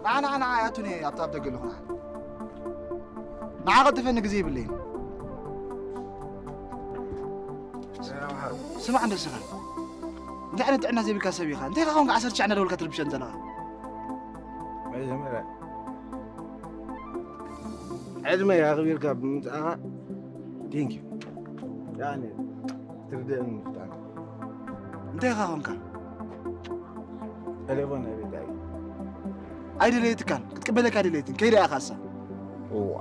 ንዓ ንዓ ንዓ ያቱኒ ኣብታ ኣብ ደገ ኣለኹ ንዓ። ንዓ ቀልጥፈኒ ግዜ ይብለይን። ስማዕ እንደ ስኻ እንታይ ዓይነት ጥዕና ዘይብልካ ሰብ ኢኻ? እንታይ ኻኾንካ ዓሰርተ ትሽዓተ እናደወልካ ትርብሸን ዘለኻ? መጀመርያ ዕድመይ ኣኽቢርካ ብምምፃእኻ ቴንኪዩ። ያኔ ትርድእን ምፍጣን እንታይ ኻኾንካ? ቴሌፎን ናይ ቤት ኣይ ኣይደለየትካን ክትቅበለካ ኣይደለየትን ከይዳ ኢኻ እሳ እዋ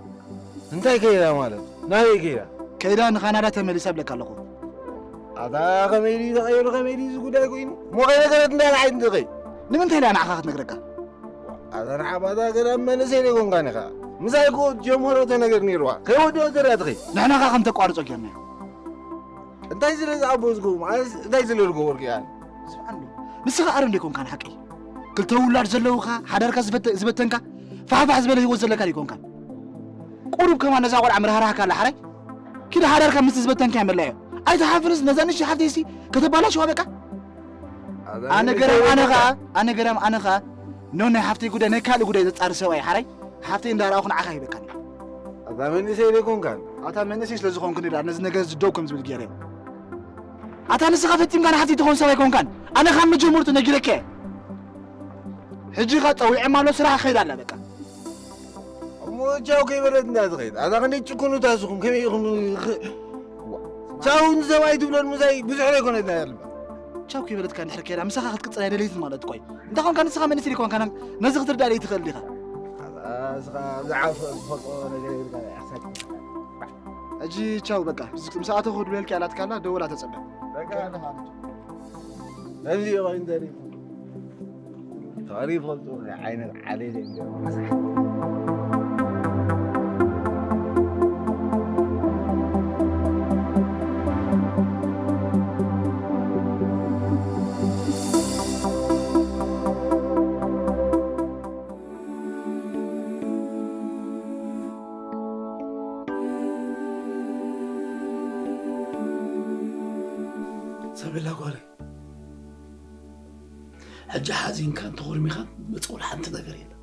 እንታይ ከይዳ ማለት ናበይ ከይዳ ከይዳ ንኻናዳ ተመሊሳ ብለካ ኣለኹ ኣታ ከመይ ድዩ ተቐይሩ ከመይ ድዩ እዚ ጉዳይ ኮይኑ እሞ ከይነገረት እንዳልዓይት እንተኸይ ንምንታይ ኢላ ንዓኻ ክትነግረካ ኣታ ንዓባታ ገዳም መንእሰይ ዘይኮንካን ኢኻ ምሳይ ክወት ጀምሮ ተነገር ነይርዋ ከይወደኦ ተሪያ ትኸይ ንሕናኻ ከም ተቋርጾ ጌርና እንታይ ስለ ዝኣቦዝኩም ኣነስ እንታይ ስለ ዝገበርኩ እያ ስምዓኒ ንስኻ ኣረም ደይኮንካ ንሓቂ ክልተ ውላድ ዘለውኻ ሓዳርካ ዝበተ- ዝበተንካ ፋሕፋሕ ዝበለ ህይወት ዘለካ ደይኮንካን ቁሩብ ከማን ነዛ ቆልዓ ምርህራህካ ኣላ ሓራይ ኪድ ሓዳርካ ምስ ዝበተንካ እያ መላዮ ኣይትሓፍርስ ነዛ ንሽ ሓፍተይሲ ከተባላሽዋ በቃ ኣነ ገረም ኣነ ኸዓ ኣነ ገረም ኣነ ኸዓ ኖ ናይ ሓፍተይ ጉዳይ ናይ ካልእ ጉዳይ ዘጻሪ ሰብኣይ ሓራይ ሓፍተይ እንዳረኣኹ ንዓኻ ሂበካኒ ኣታ መንእሰይ ዘይኮንካን ኣታ መንእሰይ ስለ ዝኾንኩ ንዳ ነዚ ነገር ዝደው ከም ዝብል ገይረ ኣታ ንስኻ ፈጺምካ ንሓፍተይ ትኾን ሰብ ኣይኮንካን ኣነ ካብ መጀመርቱ ነጊረካ እየ ሕጂ ኸ ጸዊዐማ ኣሎ ስራሕ ኸይድ ኣላ በቃ እሞ ቻው ከይበለት እንዳ ትኸይድ ኣታ ክንደይ ጭኩኑታ ስኹም ከመይ ኢኹም ቻው ንሰብኣይ ትብለን ምሳይ ብዙሕ ዘይኮነት ናይ ኣልባ ቻው ከይበለትካ እንድሕር ከይዳ ምሳኻ ክትቅጽል ኣይደለይትን ማለት ቆይ እንታይ ኾንካ ንስኻ መንእሰይ ዘይኮንካ ነዚ ክትርዳእ ደይትኽእል ዲኻ እስኻ ብዛዕባ ዝፈልጦ ነገር የብልካ ኣሳኪ ሕጂ ቻው በቃ ምስ ኣተኹ ድብለልኪ ኣላትካላ ደወላ ተጸበ በቃ ነዚ ይቐይን ተሪፉ ተሪፉ ፈልጡ ዓይነት ዓሌት እዮም ሰብላ ጓለ ሕጂ ሓዚንካን ተኾርሚኻን መፀውል ሓንቲ ነገር የለን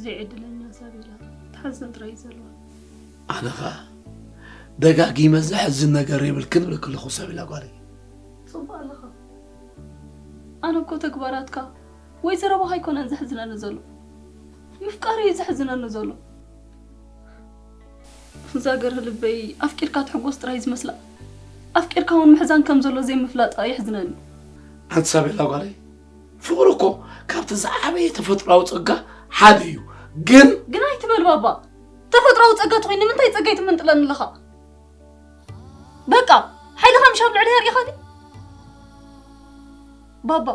ዘይዕድለኛ ሳቤላ ትሓዝን ጥራይ እዩ ዘለዋ ኣነ ኸዓ ደጋጊመ ዘሕዝን ነገር የብልክን እብለኪ ኣለኹ ሳቤላ ጓለይ ፅቡቅ ኣለኻ ኣነ እኮ ተግባራትካ ወይ ዘረባኻ ኣይኮነን ዘሕዝነኒ ዘሎ ምፍቃር እዩ ዘሕዝነኒ ዘሎ እዛ ገርህ ልበይ ኣፍቂርካ ትሕጎስ ጥራይ ዝመስላ ኣፍቂርካ እውን ምሕዛን ከም ዘሎ ዘይምፍላጣ የሕዝነኒ ኣንቲ ሳቤላ ጓለይ ፍቕሪ እኮ ካብቲ ዝዓበየ ተፈጥሮኣዊ ጸጋ ሓደ እዩ ግን ግን ኣይትበል ባባ ተፈጥሮኣዊ ጸጋ ተኾይኑ ንምንታይ ጸጋ ይትምንጥለኒ ኣለኻ በቃ ሓይልኻ ምሽ ኣብ ልዕለይ ኣርኢኻኒ ባባ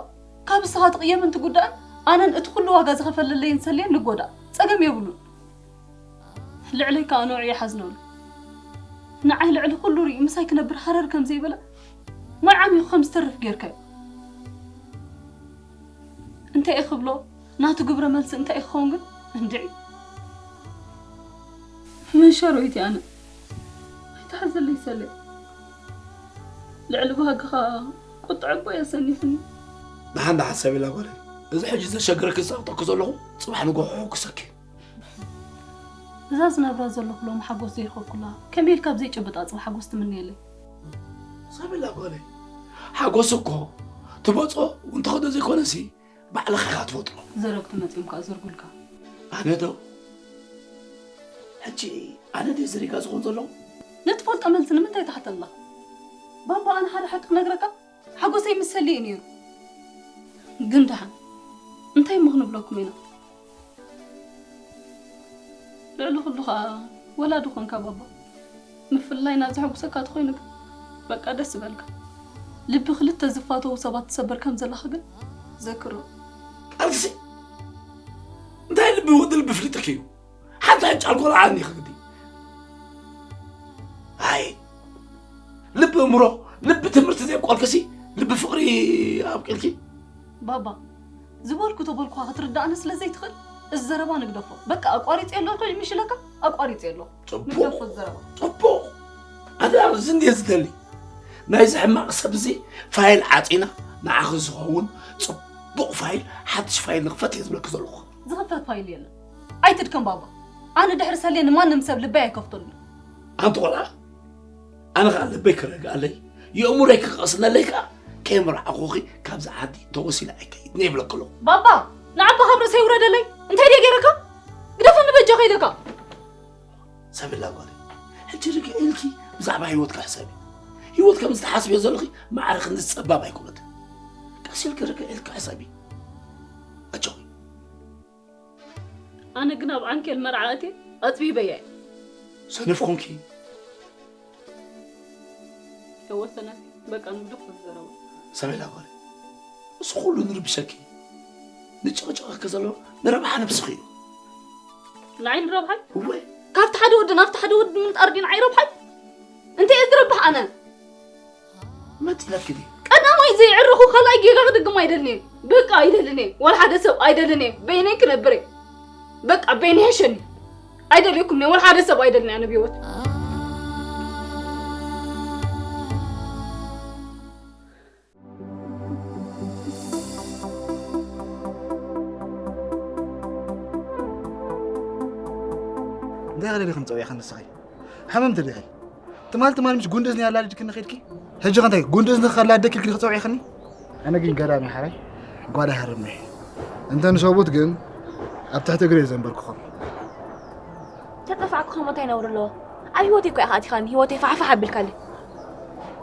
ካብ ንስኻ ትቕየምን ትጉዳእን ኣነን እቲ ኩሉ ዋጋ ዝኸፈለለይን ሰልየን ንጎዳእ ጸገም የብሉን ልዕለይ ከኣ ንዑ ይሓዝነሉ ንዓይ ልዕሊ ኩሉ ርእዩ ምሳይ ክነብር ሃረር ከም ዘይበለ ማይ ዓሚኹ ከም ዝተርፍ ጌርካዮ እንታይ እየ ክብሎ ናቱ ግብረ መልሲ እንታይ ክኸውን ግን እንድዒ መንሸሮይቲ ኣነ ኣይትሓዘለይ ሰለ ልዕሊ ባህግኻ ቁጥዐ እኮ እየ ሰኒፍኒ ደሓን ደሓን ሰብ ኢላ ጓለይ እዚ ሕጂ ዘሸግረኪ ዝፀቕጠኪ ዘለኹ ፅባሕ ንጎሖ ክሰኪ እዛ ዝነብራ ዘለኹ ሎም ሓጎስ ዘይረኸብኩላ ከመይ ኢልካ ብዘይጭብጥ ኣፅቢ ሓጎስ ትምነየለይ ሰብ ኢላ ጓለይ ሓጎስ እኮ ትመፆ እውን ተኸዶ ዘይኮነሲ ባዕልኻ ኢኻ ትፈጥሮ። ዘረግቲ መጺኦም ከኣ ዘርጉልካ። ኣነ ዶ? ሕጂ ኣነ ድየ ዘሪጋ ዝኾን ዘለኹ? ንትፈልጦ መልሲ ንምንታይ ትሓተኒ ኣለኻ? ባባ ኣነ ሓደ ሓቂ ክነግረካ ሓጎሰይ ምስ ሰሊ እዩ ነይሩ። ግን ደሓን እንታይ እሞ ክንብለኩም ኢና? ልዕሊ ኩሉ ኸኣ ወላዲ ኾንካ ባባ። ምፍልላይ ናብ ዘሐጉሰካ ተኾይኑ ግን በቃ ደስ ይበልካ። ልቢ ክልተ ዝፋተዉ ሰባት ትሰብር ከም ዘለኻ ግን ዘክሮ። ቃልሲ እንታይ ልቢ ወዲ ልቢ ፍሊጥኪ እዩ? ሓንቲ ዕጫል ቆልዓ ኣኒኺ ግዲ። ኣይ ልቢ እምሮ ልቢ ትምህርቲ ዘየብቆልክሲ ልቢ ፍቕሪ ኣብቂልኪ። ባባ ዝበልኩ ተበልኩኻ ክትርድኣኒ ስለ ዘይትኽእል እዚ ዘረባ ንግደፎ። በቃ ኣቋሪፀዮ ኣለኹ ምሽ ኢለካ ኣቋሪፀዮ ኣለኹ። ንግደፎ እዚ ዘረባ። ፅቡቕ ኣነ ኣብዚ እንድየ ዝደሊ። ናይዚ ሕማቕ ሰብ እዚ ፋይል ዓፂና ንዓኺ ዝኸውን ጽቡቕ ፋይል፣ ሓድሽ ፋይል ንኽፈት እየ ዝብለኪ ዘለኹ። ዝኽፈት ፋይል የለን። ኣይትድከም ባባ። ኣነ ድሕሪ ሰሌ ንማንም ሰብ ልበይ ኣይከፍተሉን። ኣንቲ ቆልዓ፣ ኣነ ኸኣ ልበይ ክረግኣለይ፣ የእምሮይ ክቐስነለይ ከኣ ከየምርዓኹኺ ካብዚ ዓዲ ተወሲነ ኣይከይድን እየ ይብለኪ ኣለኹ። ባባ፣ ንዓባ ካብ ርእሰይ ውረደለይ። እንታይ ድየ ገይረካ? ግደፈኒ በጃኻ ኢለካ። ሳቤላ ጓለይ፣ ሕጂ ርግእ ኢልኪ ብዛዕባ ህይወትኪ ሕሰቢ። ህይወት ከምዚ ትሓስብዮ ዘለኺ ማዕረ ክንድዚ ጸባብ ኣይኮነትን። ቀስ ኢልኪ ርግእ ኢልኪ ሕሰቢ። ኣጆኺ። ኣነ ግን ኣብ ዓንኬል መርዓ ኣትየ ኣጽቢበያ እየ። ሰነፍ ኮንኪ። ተወሰነት በቃ ንግደፎ ዝዘረባ። ሳቤላ ጓለይ፣ እዚ ኩሉ ንርብሸኪ ንጭቕጭቕኪ ዘሎ ንረብሓ ነብስኺ እዩ። ንዓይ ንረብሓይ? እወ። ካብቲ ሓደ ወዲ ናብቲ ሓደ ወዲ ምንጣር ድዩ ንዓይ ረብሓይ? እንታይ እየ ዝረብሕ ኣነ? መጢለኪ ድዩ? ቀዳማይ ዘይዕርኹ ካልኣይ ጌጋ ክድግም ኣይደልን እየ። በቃ ኣይደልን እየ። ዋላ ሓደ ሰብ ኣይደልን እየ። በይነይ ክነብር እየ። በቃ በይነይ ይሕሸኒ። ኣይደልየኩምን እየ። ዋላ ሓደ ሰብ ኣይደልን እየ ኣነ ብህይወት። እንታይ ገለ ዲኺ ንጸውዒ ከንስኺ? ሓመምቲ ዲኺ? ትማል ትማል ምሽ ጉንዲ እዝኒ ኣላሊድክኒ ኸድኪ? ሕጂ ኸ እንታይ ጉንዲ እዝኒ ከላደኪ ኢልኪ ዲኺ ጸውዒኽኒ? ኣነ ግን ገዳም እየ ሓራይ ጓዳ ሃርም እየ። እንተ ንሰቡት ግን ኣብ ትሕቲ እግሪ እየ ዘንበርክኹም። ተጠፋዕኩ ኸሞ እንታይ ነውሪ ኣለዎ? ኣብ ህይወተይ እኮ ኢኻ ኣቲኻኒ፣ ህይወተይ ፋሕፋሕ ኣቢልካለይ።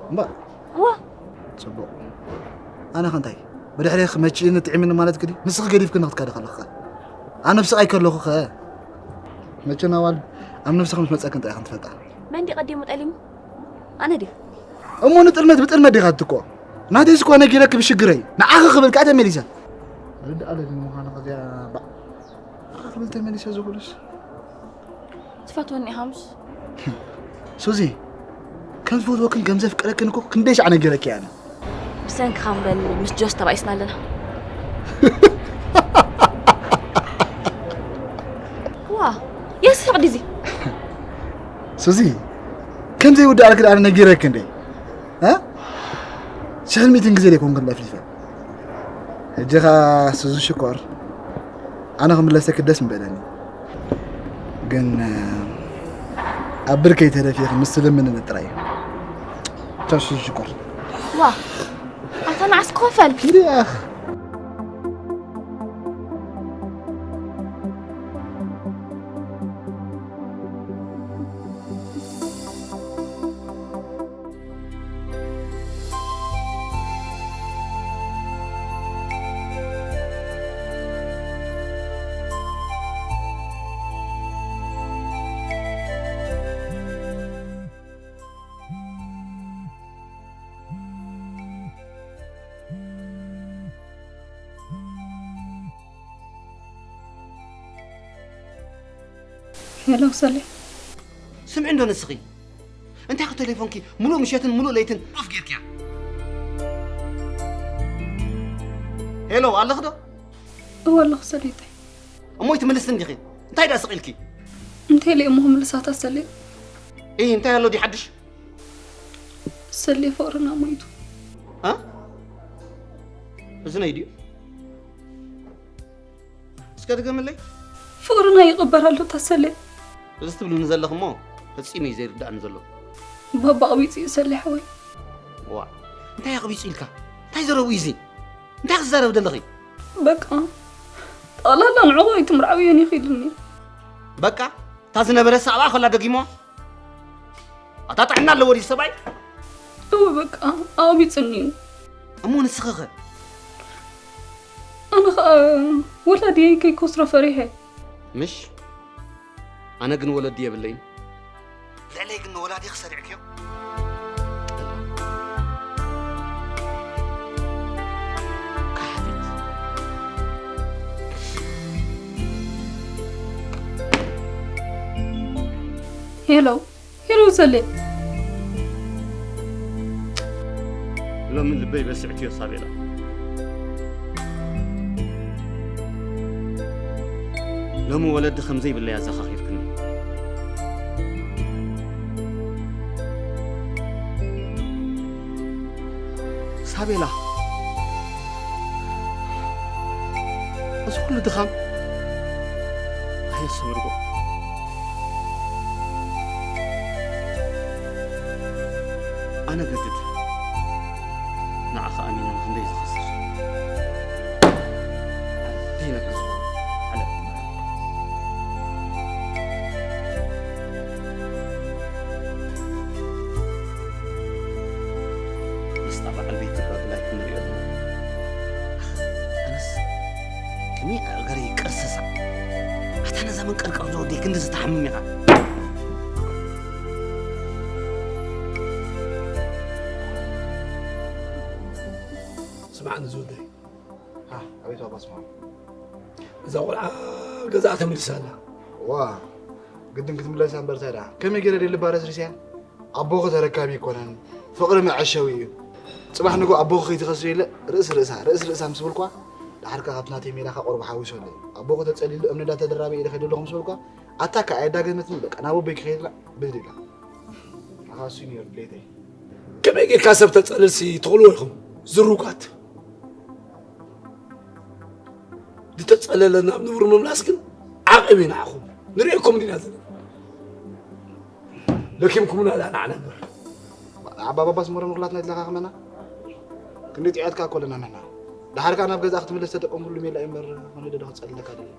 እምበር እዋ ጽቡቕ። ኣነ ኸ እንታይ ብድሕሬኺ መቺእኒ ጥዒምኒ ማለት ክዲ ንስኺ ገዲፍክኒ ክትከዲ ከለኺ ኸ? ኣነ ብስቓይ ከለኹ ኸ? መቸም ኣዋልድ ኣብ ነብስኺ ምስ መጸኪ እንታይ ኢኽን ትፈልጣ? መን ድዩ ቀዲሙ ጠሊሙ? ኣነ ድየ? እሞ ንጥልመት ብጥልመት ዲኻ ትትክኦ? ናተይስ እኳ ነጊረኪ ብሽግረይ ንዓኺ ክብል ከኣ ተመሊሰ። ርድኣለ ግን ምዃኑ ከዚኣ ባዕ ንዓኺ ክብል ተመሊሰ ዝኹሉስ። ትፈትወኒ ኢኻ ምሽ? ሱዚ ከም ዝፈትወክን ከም ዘፍቅረክን እኮ ክንደይ ሻዕ ነጊረኪ ኣነ። ብሰንክኻ እምበል ምስ ጆስ ተባኢስና ኣለና። ዋ የስሕቕ ድዚ? ሱዚ ከም ዘይውዳእልኪ ደኣ ነጊረኪ እንዴ? እ? ሽሕን ሚእትን ግዜ ደይ ኮንክን ለፍሊፈ። ሕጂ ኸኣ ሱዚ ሽኮር ኣነ ክምለሰኪ ደስ ምበለኒ። ግን ኣብ ብርከይ ተደፊኺ ምስ ትልምንኒ ጥራይ እዩ። ቻው ሱዚ ሽኮር። ዋ ኣታ ንዓስ ክኸፈል። ሂዲ ኣኽ። ሄሎ ሰሌ። ስምዒ እንዶ ንስኺ እንታይ ክተሌፎንኪ ሙሉእ ምሸትን ሙሉእ ለይትን ኦፍ ጌርክያ። ሄሎ ኣለኺ ዶ? እወ ኣለኹ ሰሌተይ። እሞ ይትምልስቲ እንዲኺ እንታይ ደኣ ስቕ ኢልኪ? እንታይ ኢለ እሞ ክምልሳታ ሰሌ? እይ እንታይ ኣሎ ድዩ ሓድሽ? ሰሌ ፍቕርና ሞይቱ። እ? እዚ ናይ ድዩ? እስከ ድገምለይ። ፍቕርና ይቕበር ኣሎ ታሰሌ። እዚ ትብልኒ ዘለኽሞ ፈጺሙ እዩ ዘይርድኣኒ ዘሎ። ባባ ኣቕቢጹ እዩ ሰሌ ሓወይ። ዋእ እንታይ ኣቕቢጹ ኢልካ? እንታይ ዘረቡ እዩ እዚ? እንታይ ክትዛረቢ ደለኺ? በቃ ጠቕላላ ንዕኡ ኣይትምርዓውዮን ኢኺ ኢሉኒ። በቃ እታ ዝነበረስ ኣብኣ ከላ ደጊምዋ? ኣታ ጥዕና ኣለዎ ድዩ ሰብኣይ? እወ በቃ ኣቕቢጽኒ እዩ። እሞ ንስኺ ኸ? ኣነ ኸኣ ወላዲየይ ከይከስሮ ፈሪሐ። ምሽ? ኣነ ግን ወለዲ የብለይን። ልዕለይ ግን ንወላዲኺ ሰሪዕክዮ? ሄሎ ሄሎ ሰሌ። ሎሚ ልበይ በሲዕክዮ ሳቤላ። ሎሚ ወለዲ ከም ዘይብለይ ኣዘኻኺርክኒ። ሳቤላ፣ እዚ ኩሉ ድኻም ኣየሰበርዎ። ኣነ ገድድ ንዓኻ ኣሚነ ንኽንደይ ዝኸስር። ዓዲ ነግርዝዎ። ዓለም። ምስታ በዓል ቤት ተጋግላይ ክንሪኦ ኣለና። ኣነስ ከመይ እገረይ ቅርስሳ። ኣታ ነዛ መንቀርቀር ዝወደይ ክንዲ ዝተሓምም ኢኻ። ስምዓኒ ዝወደይ። ሃ፣ ኣቤት ባባ ስምዓኒ። እዛ ቆልዓ ገዛኣ ተመሊሳ ኣላ። ዋ፣ ግድን ክትምለስ እያ እምበር እንታይ ደኣ? ከመይ ገይረ ድየ ልባ ረስሪሰያ? ኣቦኺ ተረካቢ ኣይኮነን፣ ፍቕሪ መዐሸዊ እዩ። ጽባሕ ንግሆ ኣቦኺ ከይትኸስሪ ኢለ ርእሲ ርእሳ፣ ርእሲ ርእሳ ምስ በልኳ፣ ደሓር ከኣ ካብቲ ናተይ ሜላ ከኣ ቆርባ ሓዊሰለይ። ኣቦኺ ተጸሊሉ እምኒ እንዳተደራበየ ኢለ ከይደ ኣለኹ ምስ በልኳ፣ ኣታ ከኣ ኣየዳገመትን፣ በቃ ናብ ኣቦይ ክኸይድ ኢላ ብድድ ኢላ። ኣኻ እሱ እዩ ነይሩ ድሌተይ። ከመይ ጌርካ ሰብ ተጸልልሲ ትኽእልዎ ኢኹም ዝሩጋት። ዝተጸለለ ናብ ንቡር ምምላስ ግን ዓቐብ እዩ ንዓኹም። ንርእየኩም ዲና ዘለና። ለኪምኩምና ደኣ ንዓና እምበር። ኣባ ባባስ ሞሮም ንኹላትና ይትለኻኽመና። ክንደይ ጥዕያት ከኣ እኮ ኣለና ንሕና። ደሓር ከኣ ናብ ገዛ ክትምለስ ተጠቀምኩሉ ሜላ እዩ እምበር፣ ኮነ ደሎ ክጸልለካ ደሎ።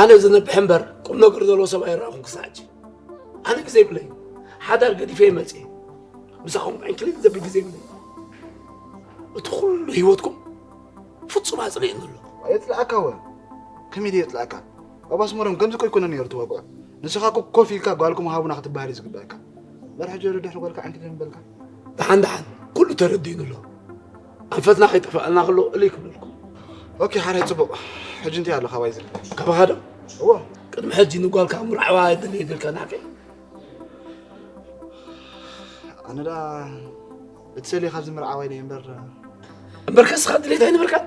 ኣነ ዝነብሕ እምበር ቁም ነገር ዘለዎ ሰብ ኣይረኣኹን ክሳዕ ሕጂ። ኣነ ግዜ የብለይ። ሓዳር ገዲፈ እየ መጽየ። ምሳኹም ዕንክሊል ዘብል ግዜ የብለይ። እቲ ኩሉ ህይወትኩም ፍጹም ኣጽሊእኒ ኣሎ። የጽልኣካ ወ? ከመይ ድየ የጽልኣካ? ባባ ኣስመሮም ከምዚ እኮ ኣይኮነን ነይሩ እቲ ወግዑ። ንስኻ እኮ ኮፍ ኢልካ ጓልኩም ሃቡና ክትበሃል እዩ ዝግበኣካ። እምበር ሕጂ ወደ ድሕሪ ጓልካ ዕንክሊል ምበልካ። ደሓን ደሓን ኩሉ ተረዲእኒ ኣሎ። ኣንፈትና ከይጠፍኣልና ከሎ እልይ ክብለልኩም። ኦኬ፣ ሓራይ ጽቡቕ። ሕጂ እንታይ ኣሎ ካባይ ዝብል? ካባኻ ዶ? እወ። ቅድሚ ሕጂ ንጓልካ ምርዓዋ ኣይደለየ ኢልካ ናቀይ። ኣነ ደኣ እቲ ሰልየ ካብዚ ምርዓዋ ኢለ እምበር። እምበር ከስኻ ድሌት ኣይነበርካን?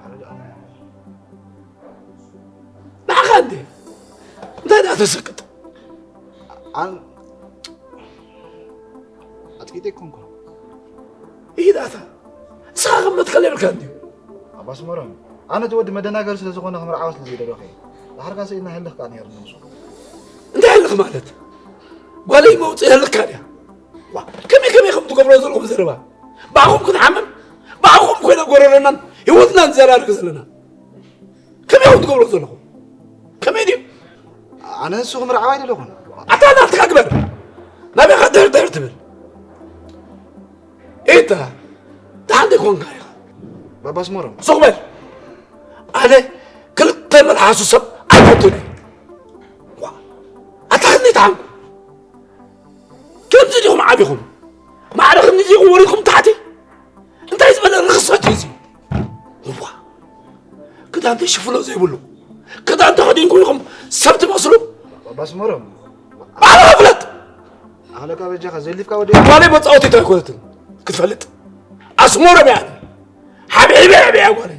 ኣነ ደኣ ንዓኻ እንዴ? እንታይ ደኣ ተሰቅጥ? ኣን-፣ ኣጥቂጠ ኣይኮንኩን። ኢዳታ ንስኻ ከም መትከል የብልካን ድዩ? ኣባ ኣስመሮም፣ ኣነ እቲ ወዲ መደናገሪ ስለ ዝኾነ ክምርዓዋ ስለ ዘይደለኹ እየ። ድሓር ከኣ ስኢልና ህልኽ ከኣ ነይሩኒ ምስኡ። እንታይ ህልኽ ማለት? ጓለይ መውጽኢ ህልኽካ ድያ? ዋ፣ ከመይ ከመይ ከም ትገብሮ ዘለኹም ዘረባ? ብኣኹም ክንሓምም፣ ብኣኹም ኮይና ጎረሮናን ህይወትናን ዘራርግ ዘለና። ከመይ ኢኹም ትገብሮ ዘለኹም? ከመይ ድዩ? ኣነ ንሱ ክምርዓው ኣይደለኹን። ኣታ ናትካ ግበር። ናበይ ኢኻ ድሕር ድሕር ትብል? ኢታ፣ ደሓን ዘይኮንካ ኢኻ። ባባ ኣስመሮም። ሱቕ በል። ኣነ ክልተ መልሓሱ ሰብ ኣይፈቱን እየ። ዋ፣ ኣታ ክንደይ ተሓምኩ። ከምዚ ዲኹም ዓቢኹም? ማዕረ ክንድዚ ኢኹም ወሪድኩም ታሕቲ? እንታይ ዝበለ ርኽሰት እዩ እዚ? እዋ፣ ክዳን ተሽፍኖ ዘይብሉ ክዳን ተኸዲንኩም ኢኹም ሰብ ትመስሉ? ባባ ኣስመሮም። ባዕልኻ ፍለጥ! ኣኽለካ በጃኻ ዘሊፍካ ወዲ ጓለይ መጻወቲት ኣይኮነትን ክትፈልጥ። ኣስመሮም እያ። ሓብሒበ እያ ጓለይ።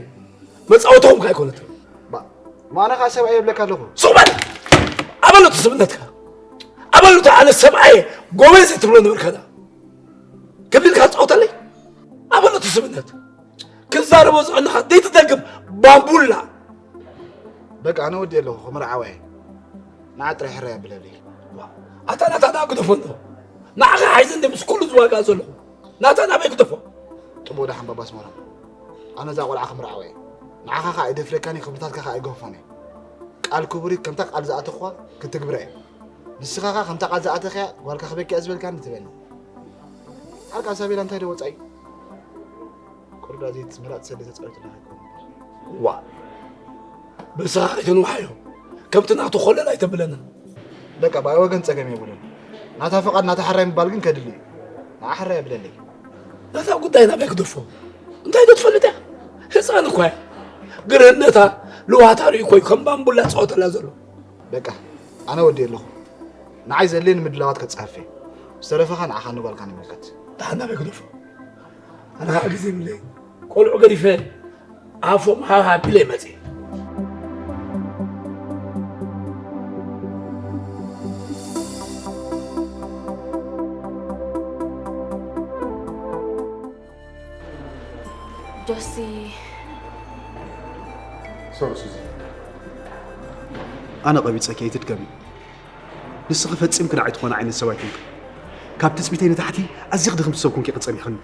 መጻወትኹም ከ ኣይኮነትን። ባ-፣ ማነ ኸዓ ሰብኣይ የብለካ ኣለኹ። ሱቕ በል! ኣበለቱ ስብነትካ። ኣበለቱ ኣነ ሰብኣየ ጎበዝ ትብሎ ነበርካ ዳ። ክብልካ ትጻወተለይ? ኣበለቱ ስብነት። ክዛረቦ ዝቐነኻ ዘይትደግም ባምቡላ። በቃ ኣነ ወዲ ኣለኹ ክምርዓወ እየ። ንዓ ጥራይ ሕራይ ኣብለለይ። ኣታ ናታ ደኣ ግደፎ እንዶ። ንዓኻ ሓይዘ እንደ ምስ ኩሉ ዝዋጋእ ዘለኹ። ናታ ናበይ ግደፎ? ጥቡቕ ደሓን ባባ ኣስመሮም። ኣነ እዛ ቆልዓ ክምርዓወ እየ። ንዓኻ ኸኣ ኣይደፍረካን እየ፣ ክብርታትካ ኸኣ ኣይገፍፎን እየ። ቃል ክቡር እዩ፣ ከምታ ቃል ዝኣተኽዋ ክትግብራ እየ። ንስኻ ኸኣ ከምታ ቃል ዝኣተኽያ ጓልካ ክበኪ እያ ዝበልካኒ ትበኒ። ሓርቃ ሳቤላ እንታይ ዶ ወጻኢ? ቁርዳ ዘይት መላጥ ሰለ ተጻዊትና ኣይኮነን። ዋ። ብስኻ ከይተንውሓዮ። ከምቲ ናቱ ኮለል ኣይተብለና። በቃ ብኣይ ወገን ጸገም የብሉን። ናታ ፍቓድ ናታ ሕራይ ምባል ግን ከድሊ እዩ። ንዓ ሕራይ ኣብለለይ። ናታ ጉዳይ ናበይ ክደፎ? እንታይ ዶ ትፈልጥ እያ? ህጻን እኳ እያ። ግርህነታ ልዋታ ርእዩ እኮ እዩ ከም ባምቡላ ዝጻወተላ ዘሎ። በቃ ኣነ ወዲ ኣለኹ። ንዓይ ዘድልየኒ ምድላዋት ከጻፊ። ዝተረፈኻ ንዓኻ ንጓልካ ንምልከት። ደሓን ናበይ ክደፎ? ኣነ ኸዓ ግዜ የብለይን። ቆልዑ ገዲፈ ኣፎም ሃብሃብ ኢለ መጽየ። ጆሲ፣ ሲ ሶሪ ሱዚ፣ ኣነ ቀቢጸኪ ኣይትድከሚ። ንስኺ ፈጺምኪ ንዓይ ትኾኒ ዓይነት ሰብ ኣይኮንክን። ካብ ትጽቢተይ ንታሕቲ ኣዚኺ ድኽምቲ ሰብ ኮንኪ ኢኺ ጸኒሕኽኒ።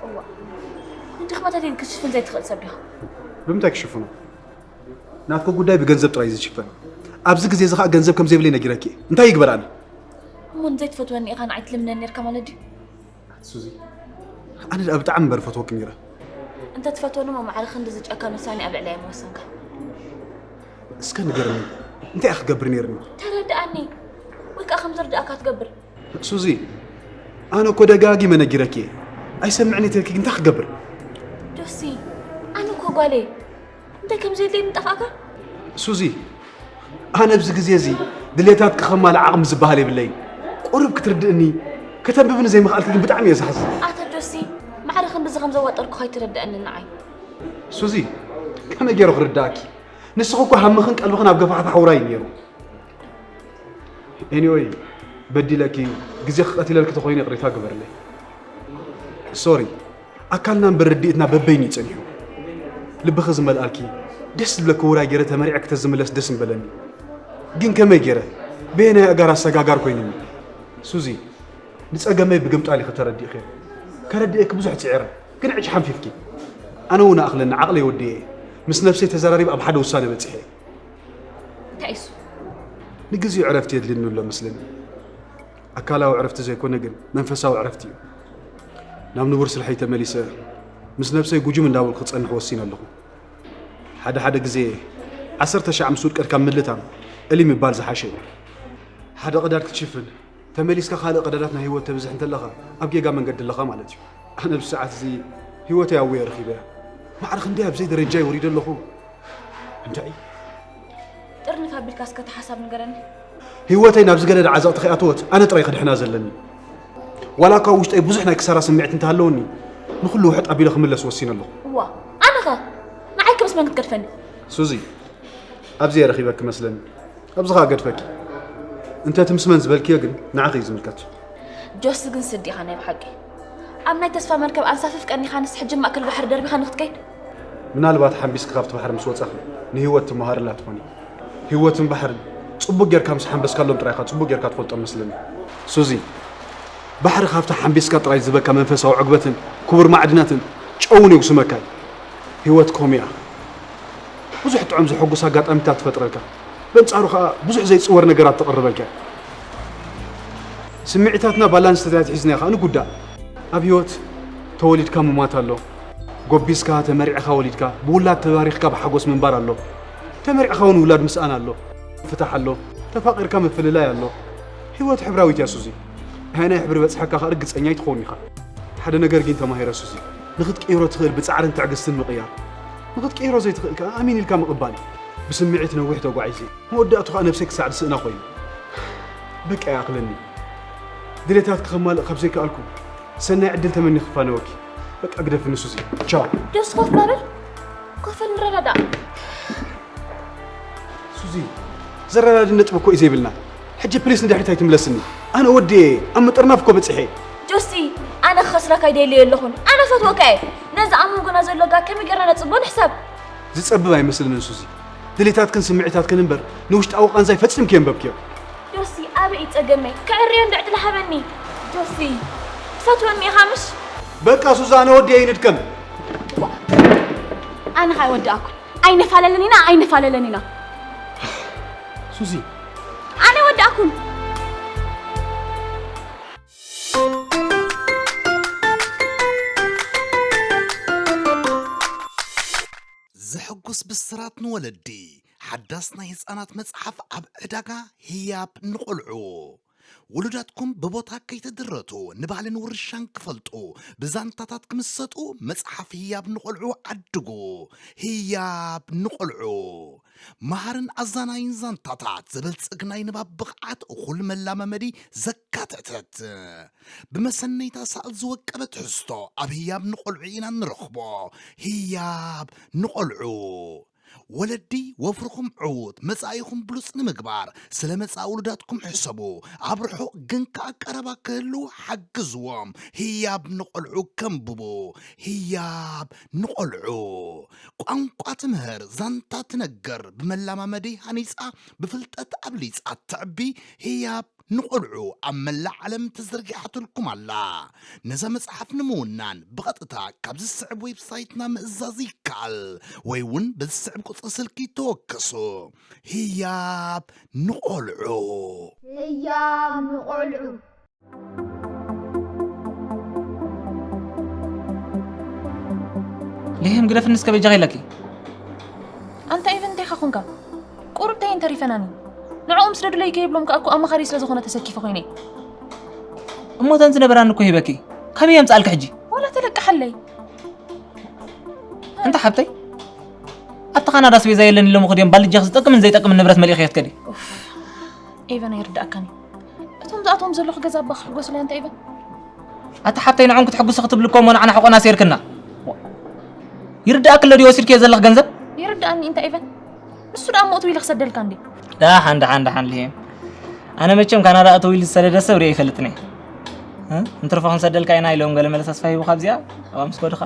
እዋ፣ ንድኽመታተይ ክሽፍን ዘይትኽእል ሰብ ዲኻ? ብምንታይ ክሽፍኖ? ናትኪ ጉዳይ ብገንዘብ ጥራይ ዝሽፈን። ኣብዚ ግዜ እዚ ኸኣ ገንዘብ ከም ዘይብለይ ነጊረኪ እየ። እንታይ ይግበር ኣነ? እሞ ንዘይትፈትወኒ ኢኻ ንዓይ ትልምነኒ ነርካ ማለት ድዩ? ሱዚ፣ ኣነ ደኣ ብጣዕሚ እምበር ፈትወኪ ነይረ። እንተ ትፈትወኒ እሞ ማዕረ ክንድዚ ጨካን ውሳኔ ኣብ ልዕለይ ኣይምወሰንካ። እስከ ንገርኒ፣ እንታይ እየ ክገብር ነይርኒ? ተረድኣኒ። ወይ ከኣ ከም ዝርድኣካ ትገብር። ሱዚ፣ ኣነ እኮ ደጋጊመ ነጊረኪ እየ። ኣይሰምዕን እየ ተልኪ ግን እንታይ ክገብር? ጆሲ፣ ኣነ እኮ ጓል እየ። እንታይ ከም ዘድልየኒ ጠፍኣካ? ሱዚ፣ ኣነ ኣብዚ ግዜ እዚ ድሌታትኪ ከማልእ ዓቕሚ ዝበሃል የብለይን። ቁሩብ ክትርድእኒ፣ ከተንብብኒ ዘይምኽኣልኪ ግን ብጣዕሚ እየ ዝሓዝን። ኣታ ጆሲ፣ ማዕረ ክንድዚ ከም ዘዋጠርኩኻ ኣይትረድኣኒ ንዓይ። ሱዚ፣ ከመይ ገይረ ክርድኣኪ? ንስኺ እኮ ሃምኽን ቀልብኽን ኣብ ገፋሕታ ሕውራይ እዩ ነይሩ። ኤኒወይ፣ በዲለኪ፣ ግዜ ክቐቲለልኪ ተኾይነ ይቕሬታ ግበርለይ። ሶሪ፣ ኣካልና እምበር ርድኢትና በበይኑ እዩ ጸኒሑ። ልብኺ ዝመልኣልኪ፣ ደስ ዝብለኪ ውራይ ገይረ ተመሪዐ ክተዝምለስ ደስ ምበለኒ። ግን ከመይ ገይረ? በየናይ ኣጋር ኣሰጋጋር ኮይኑኒ? ሱዚ፣ ንጸገመይ ብግምጣል ኢኺ ተረዲእኺ። ከረድእኪ ብዙሕ ጽዒረ፣ ግን ዕጭ ሓንፊፍኪ። ኣነ እውን ኣእኽለኒ፣ ዓቕለይ ወዲኤ። ምስ ነብሰይ ተዘራሪብ ኣብ ሓደ ውሳነ በጺሐ። እንታይ እሱ? ንግዜኡ ዕረፍቲ የድልየኒ ኣሎ መስለኒ። ኣካላዊ ዕረፍቲ ዘይኮነ ግን መንፈሳዊ ዕረፍቲ እዩ። ናብ ንቡር ስርሐይ ተመሊሰ ምስ ነብሰይ ጉጅም እንዳበልኩ ክጸንሕ ወሲነ ኣለኹ። ሓደ ሓደ ግዜ ዓሰርተ ሻዕ ምስ ውድቀት ካብ ምልታም እሊ ምባል ዝሓሸ እዩ። ሓደ ቀዳድ ክትሽፍን ተመሊስካ ካልእ ቀዳዳት ናይ ህይወት ተብዝሕ እንተለኻ ኣብ ጌጋ መንገዲ ኣለኻ ማለት እዩ። ኣነ ኣብዚ ሰዓት እዚ ህይወተይ ኣውየ ረኺበያ። ማዕረ ክንደይ ኣብ ዘይደረጃይ ወሪደ ኣለኹ። እንታይ? ጥርንፍ ኣቢልካ እስከ እቲ ሓሳብ ንገረኒ። ህይወተይ ናብ ዝገደደ ዓዘቕቲ ከይኣተወት ኣነ ጥራይ ክድሕና ዘለኒ። ዋላ እኳ ውሽጠይ ብዙሕ ናይ ክሳራ ስምዒት እንተሃለወኒ ንኹሉ ውሕጥ ኣቢለ ክምለስ ወሲነ ኣለኹ። እዋ፣ ኣነኸ? ንዓይ ከ ምስ መን ክትገድፈኒ? ሱዚ፣ ኣብዚ እየ ረኺበኪ መስለኒ። ኣብዚ ኸኣ ገድፈኪ። እንተ እቲ ምስ መን ዝበልክዮ ግን ንዓኺ እዩ ዝምልከት። ጆሲ ግን ስዲ ኢኻ ናይ ብሓቂ። ኣብ ናይ ተስፋ መርከብ ኣንሳፊፍ ቀኒኻንስ ሕጂ ማእከል ባሕሪ ደርቢኻ ንክትከይድ? ምናልባት ሓምቢስኪ ካብቲ ባሕሪ ምስ ወጻኺ ንህይወት ትመሃርላ ትኾኒ። ህይወትን ባሕርን ጽቡቕ ጌርካ ምስ ሓንበስካሎም ጥራይ ኢኻ ጽቡቕ ጌርካ ትፈልጦም መስለኒ። ሱዚ፣ ባሕሪ ካብቲ ሓንቢስካ ጥራይ ዝህበካ መንፈሳዊ ዕግበትን ክቡር ማዕድናትን ጨውን የጉስመካ እዩ። ህይወት ከምኡ እያ። ብዙሕ ጥዑም ዘሐጉስ ኣጋጣሚታት ትፈጥረልካ። በንጻሩ ኸኣ ብዙሕ ዘይጽወር ነገራት ተቕርበልካ እያ። ስምዒታትና ባላንስ ተታሒዝና ኸኣ ንጉዳእ። ኣብ ህይወት ተወሊድካ ምሟት ኣሎ። ጎቢዝካ፣ ተመሪዕኻ ወሊድካ፣ ብውላድ ተባሪኽካ ብሓጎስ ምንባር ኣሎ። ተመሪዕኻ እውን ውላድ ምስኣን ኣሎ። ፍታሕ ኣሎ። ተፋቒርካ ምፍልላይ ኣሎ። ህይወት ሕብራዊት እያ ሱዚ። ኣየናይ ሕብሪ በጽሐካ ኸኣ ርግጸኛ ኣይትኸውን ኢኻ። ሓደ ነገር ግን ተማሂረ ሱዚ። ንኽትቅይሮ ትኽእል ብጻዕርን ትዕግስትን ምቕያር። ንኽትቅይሮ ዘይትኽእል ከኣ ኣሚን ኢልካ ምቕባል እዩ። ብስምዒት ነዊሕ ተጓዒዘ። መወዳእቱ ኸኣ ነብሰይ ክሳዕ ዝስእና ኮይኑ። በቃ ይኣኽለኒ። ድሌታትኪ ከማልእ ካብ ዘይከኣልኩ፣ ሰናይ ዕድል ተመኒ ክፋነወኪ። በቃ ግደፍኒ ሱዚ። ቻው። ጆሲ ኮፍ በል። ኮፍ በል ንረዳዳእ። ሱዚ፣ ዘረዳድእ ነጥቢ እኮ እዩ ዘይብልና። ሕጂ ፕሊስ ንድሕሪት ኣይትምለስኒ። ኣነ ወዲ እየ፣ ኣብ ምጥርናፍ እኮ በጺሐ። ጆሲ፣ ኣነ ክኸስረካ ኣይደልየ ኣለኹን። ኣነ ፈትወካ እየ። ነዚ ኣብ መንጎና ዘሎ ጋግ ከመይ ጌርና ነጽቦ ንሕሰብ። ዝጸብብ ኣይመስለንን ሱዚ። ድሌታትክን ስምዒታትክን እምበር ንውሽጣዊ ቃንዛይ ፈጺምኪ የንበብክዮ። ጆሲ፣ ኣበይ እዩ ጸገመይ? ክዕርዮ እንዶ ዕድል ሃበኒ። ጆሲ፣ ትፈትወኒ ኢኻ ምሽ? በቃ ሱዚ፣ ኣነ ወዲ እየ፣ ኣይንድከም። ዋእ፣ ኣነ ኸኣ ኣይወዳእኩን። ኣይንፋለልን ኢና፣ ኣይንፋለልን ኢና። ሱዚ። ኣነ ኣይወዳእኩን። ዘሐጉስ ብስራት ንወለዲ። ሓዳስ ናይ ህጻናት መጽሓፍ ኣብ ዕዳጋ ህያብ ንቖልዑ። ውሉዳትኩም ብቦታ ከይተድረቱ፣ ንባህልን ውርሻን ክፈልጡ፣ ብዛንታታት ክምሰጡ፣ መጽሓፍ ህያብ ንቖልዑ ዓድጉ። ህያብ ንቖልዑ። መሃርን ኣዛናይን ዛንታታት፣ ዘበልጽግ ናይ ንባብ ብቕዓት፣ እኹል መላማመዲ ዘካተተት። ብመሰነይታ ሳል ዝወቀበ ትሕዝቶ ኣብ ህያብ ንቖልዑ ኢና እንረኽቦ። ህያብ ንቖልዑ። ወለዲ፣ ወፍርኹም ዕዉት፣ መጻኢኹም ብሉጽ ንምግባር፣ ስለ መጻኢ ውሉዳትኩም ሕሰቡ። ኣብ ርሑቕ ግን ከኣ ቀረባ ክህልዉ ሓግዝዎም። ህያብ ንቖልዑ ከንብቡ። ህያብ ንቖልዑ። ቋንቋ ትምህር፣ ዛንታ ትነግር፣ ብመላማመዲ ሃኒጻ፣ ብፍልጠት ኣብሊጻ ተዕቢ። ህያብ ንቖልዑ ኣብ መላእ ዓለም ተዘርጊሓትልኩም ኣላ። ነዛ መጽሓፍ ንምውናን ብቐጥታ ካብዚ ዝስዕብ ዌብሳይትና ምእዛዝ ይከኣል፣ ወይ እውን በዚ ዝስዕብ ቁጽሪ ስልኪ ተወከሱ። ህያብ ንቖልዑ። ህያብ ንቖልዑ። ልሄም ግደፍኒ እስከ በጃኺ ኢለኪ። ኣንታ ኤቨን እንታይ ኢኻ ኮንካ? ቁሩብ እንታይ እየን ተሪፈናኒ? ንዕኦም ስደዱለይ ከይብሎም ከኣ እኮ ኣማኻሪ ስለ ዝኾነ ተሰኪፈ ኮይነ። እሞ እተን ዝነበራኒ እኮ ሂበኪ። ካበይ የምጻልኪ ሕጂ? ዋላ ተለቅሓለይ። እንተ ሓብተይ ኣብቲ ካናዳ ኣስቤዛ የለን ኢሎም ክድዮም ባልጃኽ ዝጠቅምን ዘይጠቅምን ንብረት መሊእኺ ክትከዲ። ኤቨን ኣይርዳእካን እዩ። እቶም ዝኣትዎም ዘለኹ ገዛ እባ ክሕጎሱለይ ኣንታ ኤቨን። ኣቲ ሓብተይ ንዖም ክትሕጉሲ ክትብሊ እኮ እሞ ንዓና ሕቆና ኣሲርክና። ይርዳእኪ ኣሎ ድዩ ወሲድክዮ ዘለኽ ገንዘብ? ይርዳእኒ እንታ ኤቨን። ንሱ ደኣ እሞ እትው ኢለ ክሰደልካ እንዴ። ደሓን ደሓን ደሓን ልሄም። ኣነ መቸም ካናዳ እትው ኢሉ ዝሰደደ ሰብ ሪአ ይፈልጥን እየ። እ? እንትርፎ ክንሰደልካ ኢና ኢሎም ገለ መለ ተስፋ ሂቡ ካብዚኣ ኣብኣ ምስ ከዱኻ።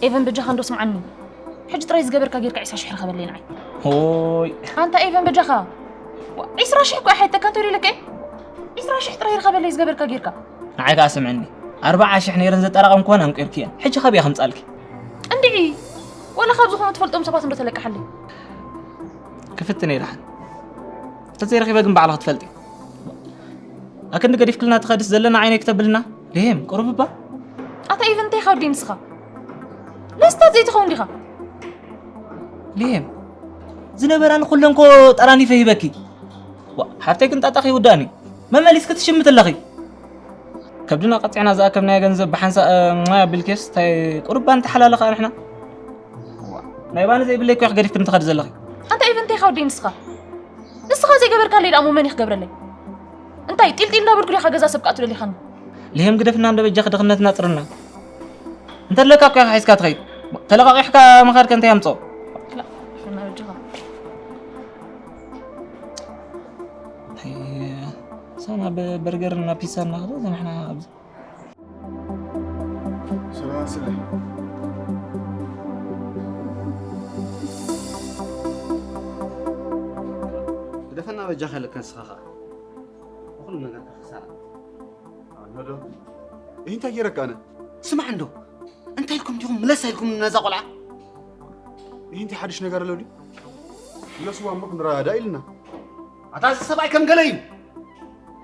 ኤቨን በጃኻ እንዶ ስምዓኒ። ሕጂ ጥራይ ዝገበርካ ጌርካ ዒስራ ሽሕ ርኸበለይ ንዓይ። ሆይ። ኣንታ ኤቨን በጃኻ። ዒስራ ሽሕ እኮ ኣይሓይጠካ እንተ ኢለካ። ዒስራ ሽሕ ጥራይ ርኸበለይ ዝገበርካ ጌርካ። ንዓይ ከኣ ስምዕኒ። ኣርብዓ ሽሕ ነይረን ዘጠራቐምክወን ኣንቂርክየን። ሕጂ ካበይ ከምጻልኪ? እንድዒ ወላ ካብ ዝኾኑ ትፈልጦም ሰባት እንዶ ተለቅሓለይ። ክፍትን እየ ደሓን። እንተዘይረኺበ ግን ባዕልኺ ትፈልጢ። ኣክንዲ ገዲፍክልና ትኸድስ ዘለና ዓይነይ ክተብልና። ልሄም ቁሩብ እባ። ኣታ ኢቭን እንታይ ከብዲ ንስኻ? ለስታት ዘይትኸውን ዲኻ? ልሄም ዝነበራኒ ኩለን ኮ ጠራኒፈ ሂበኪ። ዋ፣ ሓብተይ ግን ጣጣኺ ይውዳእኒ። መመሊስኪ ትሽምቲ ኣለኺ። ከብድና ቀፂዕና ዝኣከብናዮ ገንዘብ ብሓንሳእ ማይ ኣቢልኬስ እንታይ ቁርባን ተሓላለኻ ንሕና። ዋ፣ ናይ ባኒ ዘይብለይ እኮ ኢኺ ገዲፍክኒ ትኸዲ ዘለኺ። ኣንታ ኢቭን እንታይ ከብዲ ንስኻ? ንስኻ ዘይገበርካለይ ደኣ እሞ መን እዩ ክገብረለይ? እንታይ ጢልጢል እንዳበልኩ ዲኻ ገዛ ሰብ ክኣቱ ደሊኻኒ? ልሄም ግደፍና እንዶ በጃኺ ድኽነትና ጽርና። እንተለካ እኮ ኢኻ ሒዝካ ትኸይድ። ተለቃቂሕካ ምኻድከ እንታይ ኣምጽኦ? ክላእ፣ እና በጃኻ። ኣይ፣ ሳና በርገር እና ፒዛ እናኸደ ንሕና ኣብዚ ሰላም ስለ ግደፈና በጃኻ ኢለካ ንስኻ ኸኣ ብኹሉ ነገርካ ክሳራ ኣኖዶ ይህ እንታይ ገይረካ ኣነ ስማዕ እንዶ እንታይ ኢልኩም ዲኹም ምለስ ኢልኩም ነዛ ቆልዓ ይህ እንታይ ሓድሽ ነገር ኣሎ ድዩ ምለስዋ እሞ ክንረዳዳ ኢልና ኣታ እዚ ሰብኣይ ከም ገለ እዩ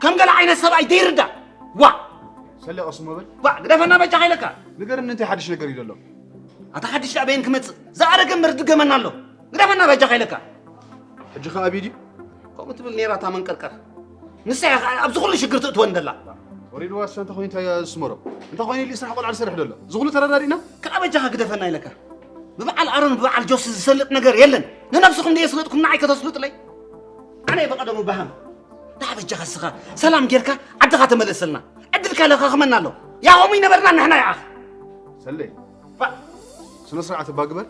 ከም ገለ ዓይነት ሰብኣይ ዘይርዳእ ዋ ሰሊቐ ስሞ በል ዋ ግደፈና በጃኻ ኢለካ ንገርኒ እንታይ ሓድሽ ነገር እዩ ዘሎ ኣታ ሓድሽ ደኣ በየን ክመጽእ ዝኣረገ እምበር ዝድገመና ኣሎ ግደፈና በጃኻ ኢለካ ሕጂ ኸኣ ኣበይ ድዩ ከምኡ ትብል ነይራ እታ መንቀርቀር ንሳ እያ ኸኣ ኣብዚ ኩሉ ሽግር ትእትወን ደላ ወሪድዋ እሳ እንተኾይኑ እንታይ እያ ዝስመሮ እንተኾይኑ ኢሉ ስራሕ ቆልዓ ዝሰርሕ ደሎ እዚ ኩሉ ተረዳዲእና ከኣ በጃኻ ግደፈና ኢለካ ብበዓል ኣሮን ብበዓል ጆሲ ዝሰልጥ ነገር የለን ንነብስኹም ደየስለጥኩም ንዓይ ከተስልጡለይ ኣነ እየ በቐደሙ በሃም ደኣ በጃኻ እስኻ ሰላም ጌርካ ዓድኻ ተመለሰልና ዕድልካ ለኻኽመና ኣሎ ያኾሙ ይነበርና ንሕና ይኣኽ ሰለይ ስነ ስርዓት እባ ግበር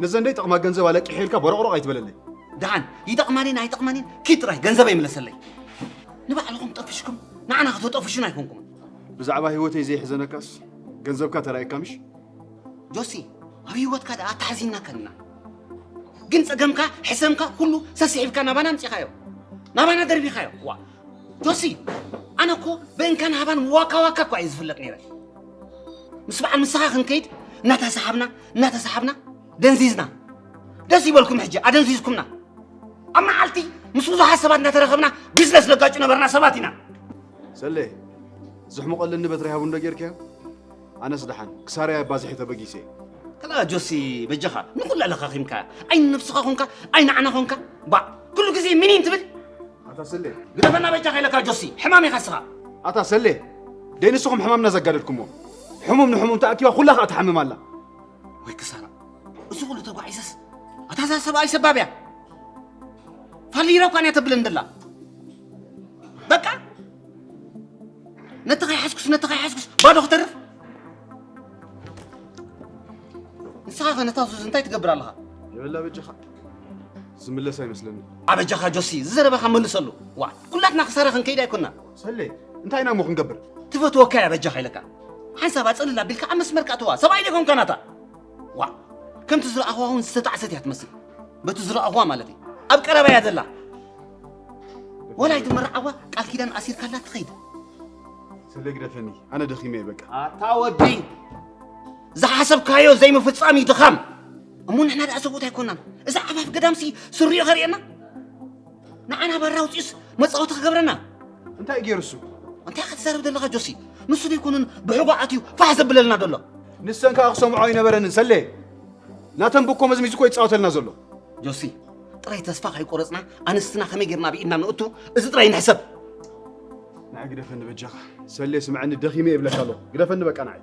ነዘን ደይ ጠቕማ ገንዘብ ኣለቂሐ ኢልካ ቦሮቕሮቕ ኣይትበለለይ ደሓን ይጠቕማኒን ኣይጠቕማኒን ኪድ ጥራይ ገንዘበይ ምለሰለይ ንባዕልኹም ጠፍሽኩም ንዓና ከተጠፍሹን ኣይኮንኩም ብዛዕባ ህይወተይ ዘይሕዘነካስ ገንዘብካ ተራእየካ ምሽ ጆሲ ኣብ ህይወትካ ደኣ ተሓዚናካ ኢና ግን ጸገምካ ሕሰምካ ኩሉ ሰሲሒብካ ናባና ኣምጺኻዮ ናባና ደርቢኻዮ ዋ ጆሲ ኣነ እኮ ብእንካን ሃባን ዋካ ዋካ እኳ እየ ዝፍለጥ ነይረ ምስ በዓል ንስኻ ክንከይድ እናተሰሓብና እናተሰሓብና ደንዚዝና ደስ ይበልኩም ሕጂ ኣደንዚዝኩምና ኣብ መዓልቲ ምስ ብዙሓት ሰባት እናተረኸብና ቢዝነስ ነጋጩ ነበርና ሰባት ኢና ሰሌ ዝሕምቐለኒ በትሪ ሃቡ እንዶ ጌርካዮ ኣነስ ደሓን ክሳርያ ባዝሒ ተበጊሰ ከላ ጆሲ በጃኻ ንኹላ ለኻኺምካ ኣይ ንነብስኻ ኾንካ ኣይ ንዓና ኾንካ ባ ኩሉ ግዜ ሚኒን ትብል ኣታ ሰሌ ግደፈና በጃኻ ኢለካ ጆሲ ሕማም ኢኻ ስኻ ኣታ ሰሌ ደይ ንስኹም ሕማምና ዘጋደድኩሞ ሕሙም ንሕሙም ተኣኪባ ኩላ ኸኣ ትሓምም ኣላ ወይ ክሳራ እዚ ኩሉ ተጓዒዘስ ኣታ እዛ ሰብኣይ ሰባብ እያ ፋሊረ እኳ እያ ተብለን ደላ በቃ ነቲ ከይሓዝኩስ ነቲ ከይሓዝኩስ ባዶ ክተርፍ ንስኻ ኸ ነታ ዙዝ እንታይ ትገብር ኣለኻ የበላ በጃኻ ዝምለስ ኣይመስለኒ። ኣበጃኻ ጆሲ፣ ዝዘረባኻ መልሰሉ። ዋ፣ ኩላትና ክሳራ ክንከይድ ኣይኮና። ሰሌ፣ እንታይ ኢና እሞ ክንገብር? ትፈትወካ እያ በጃኻ ኢለካ። ሓንሳብ ኣጸልል ኣቢልካ ኣብ መስመር ከእትዋ። ሰብኣይ ዶ ኮንካ ናታ? ዋ፣ ከምቲ ዝረኣኹዋ እውን ዝተጣዕሰት እያ ትመስል። በቲ ዝረኣኹዋ ማለት እዩ። ኣብ ቀረባ እያ ዘላ። ወላ ኣይትመርዓዋ፣ ቃል ኪዳን ኣሲርካላ ትኸይድ። ሰሌ ግደፈኒ፣ ኣነ ደኺመ እየ በቃ። ኣታ ወዲ፣ ዝሓሰብካዮ ዘይምፍጻም እዩ ድኻም። እሞ ንሕና ደኣ ሰብኡት ኣይኮናን። እዛ ዓፋፍ ገዳምሲ ስሪኡ ከርእየና? ንዓና ባራ ኣውፂኡስ መፃወቲ ክገብረና? እንታይ ገይሩ እሱ? እንታይ ክትዛረብ ዘለኻ ጆሲ? ንሱ ደይኮኑን ብሕጓ ኣትዩ ፋሕ ዘብለልና ዘሎ። ንሰን ከዓ ክሰምዖ ኣይነበረንን ሰሌ። ናተን ብኮ መዝሚዙ እኮ ይፃወተልና ዘሎ። ጆሲ፣ ጥራይ ተስፋ ከይቆረፅና ኣንስትና ከመይ ጌርና ብኢድና ንእቱ፣ እዚ ጥራይ ንሕሰብ። ንዓይ ግደፈኒ በጃኻ ሰሌ፣ ስምዐኒ፣ ደኺመ እየ እብለካ ኣለኹ። ግደፈኒ በቃ ንዓይ።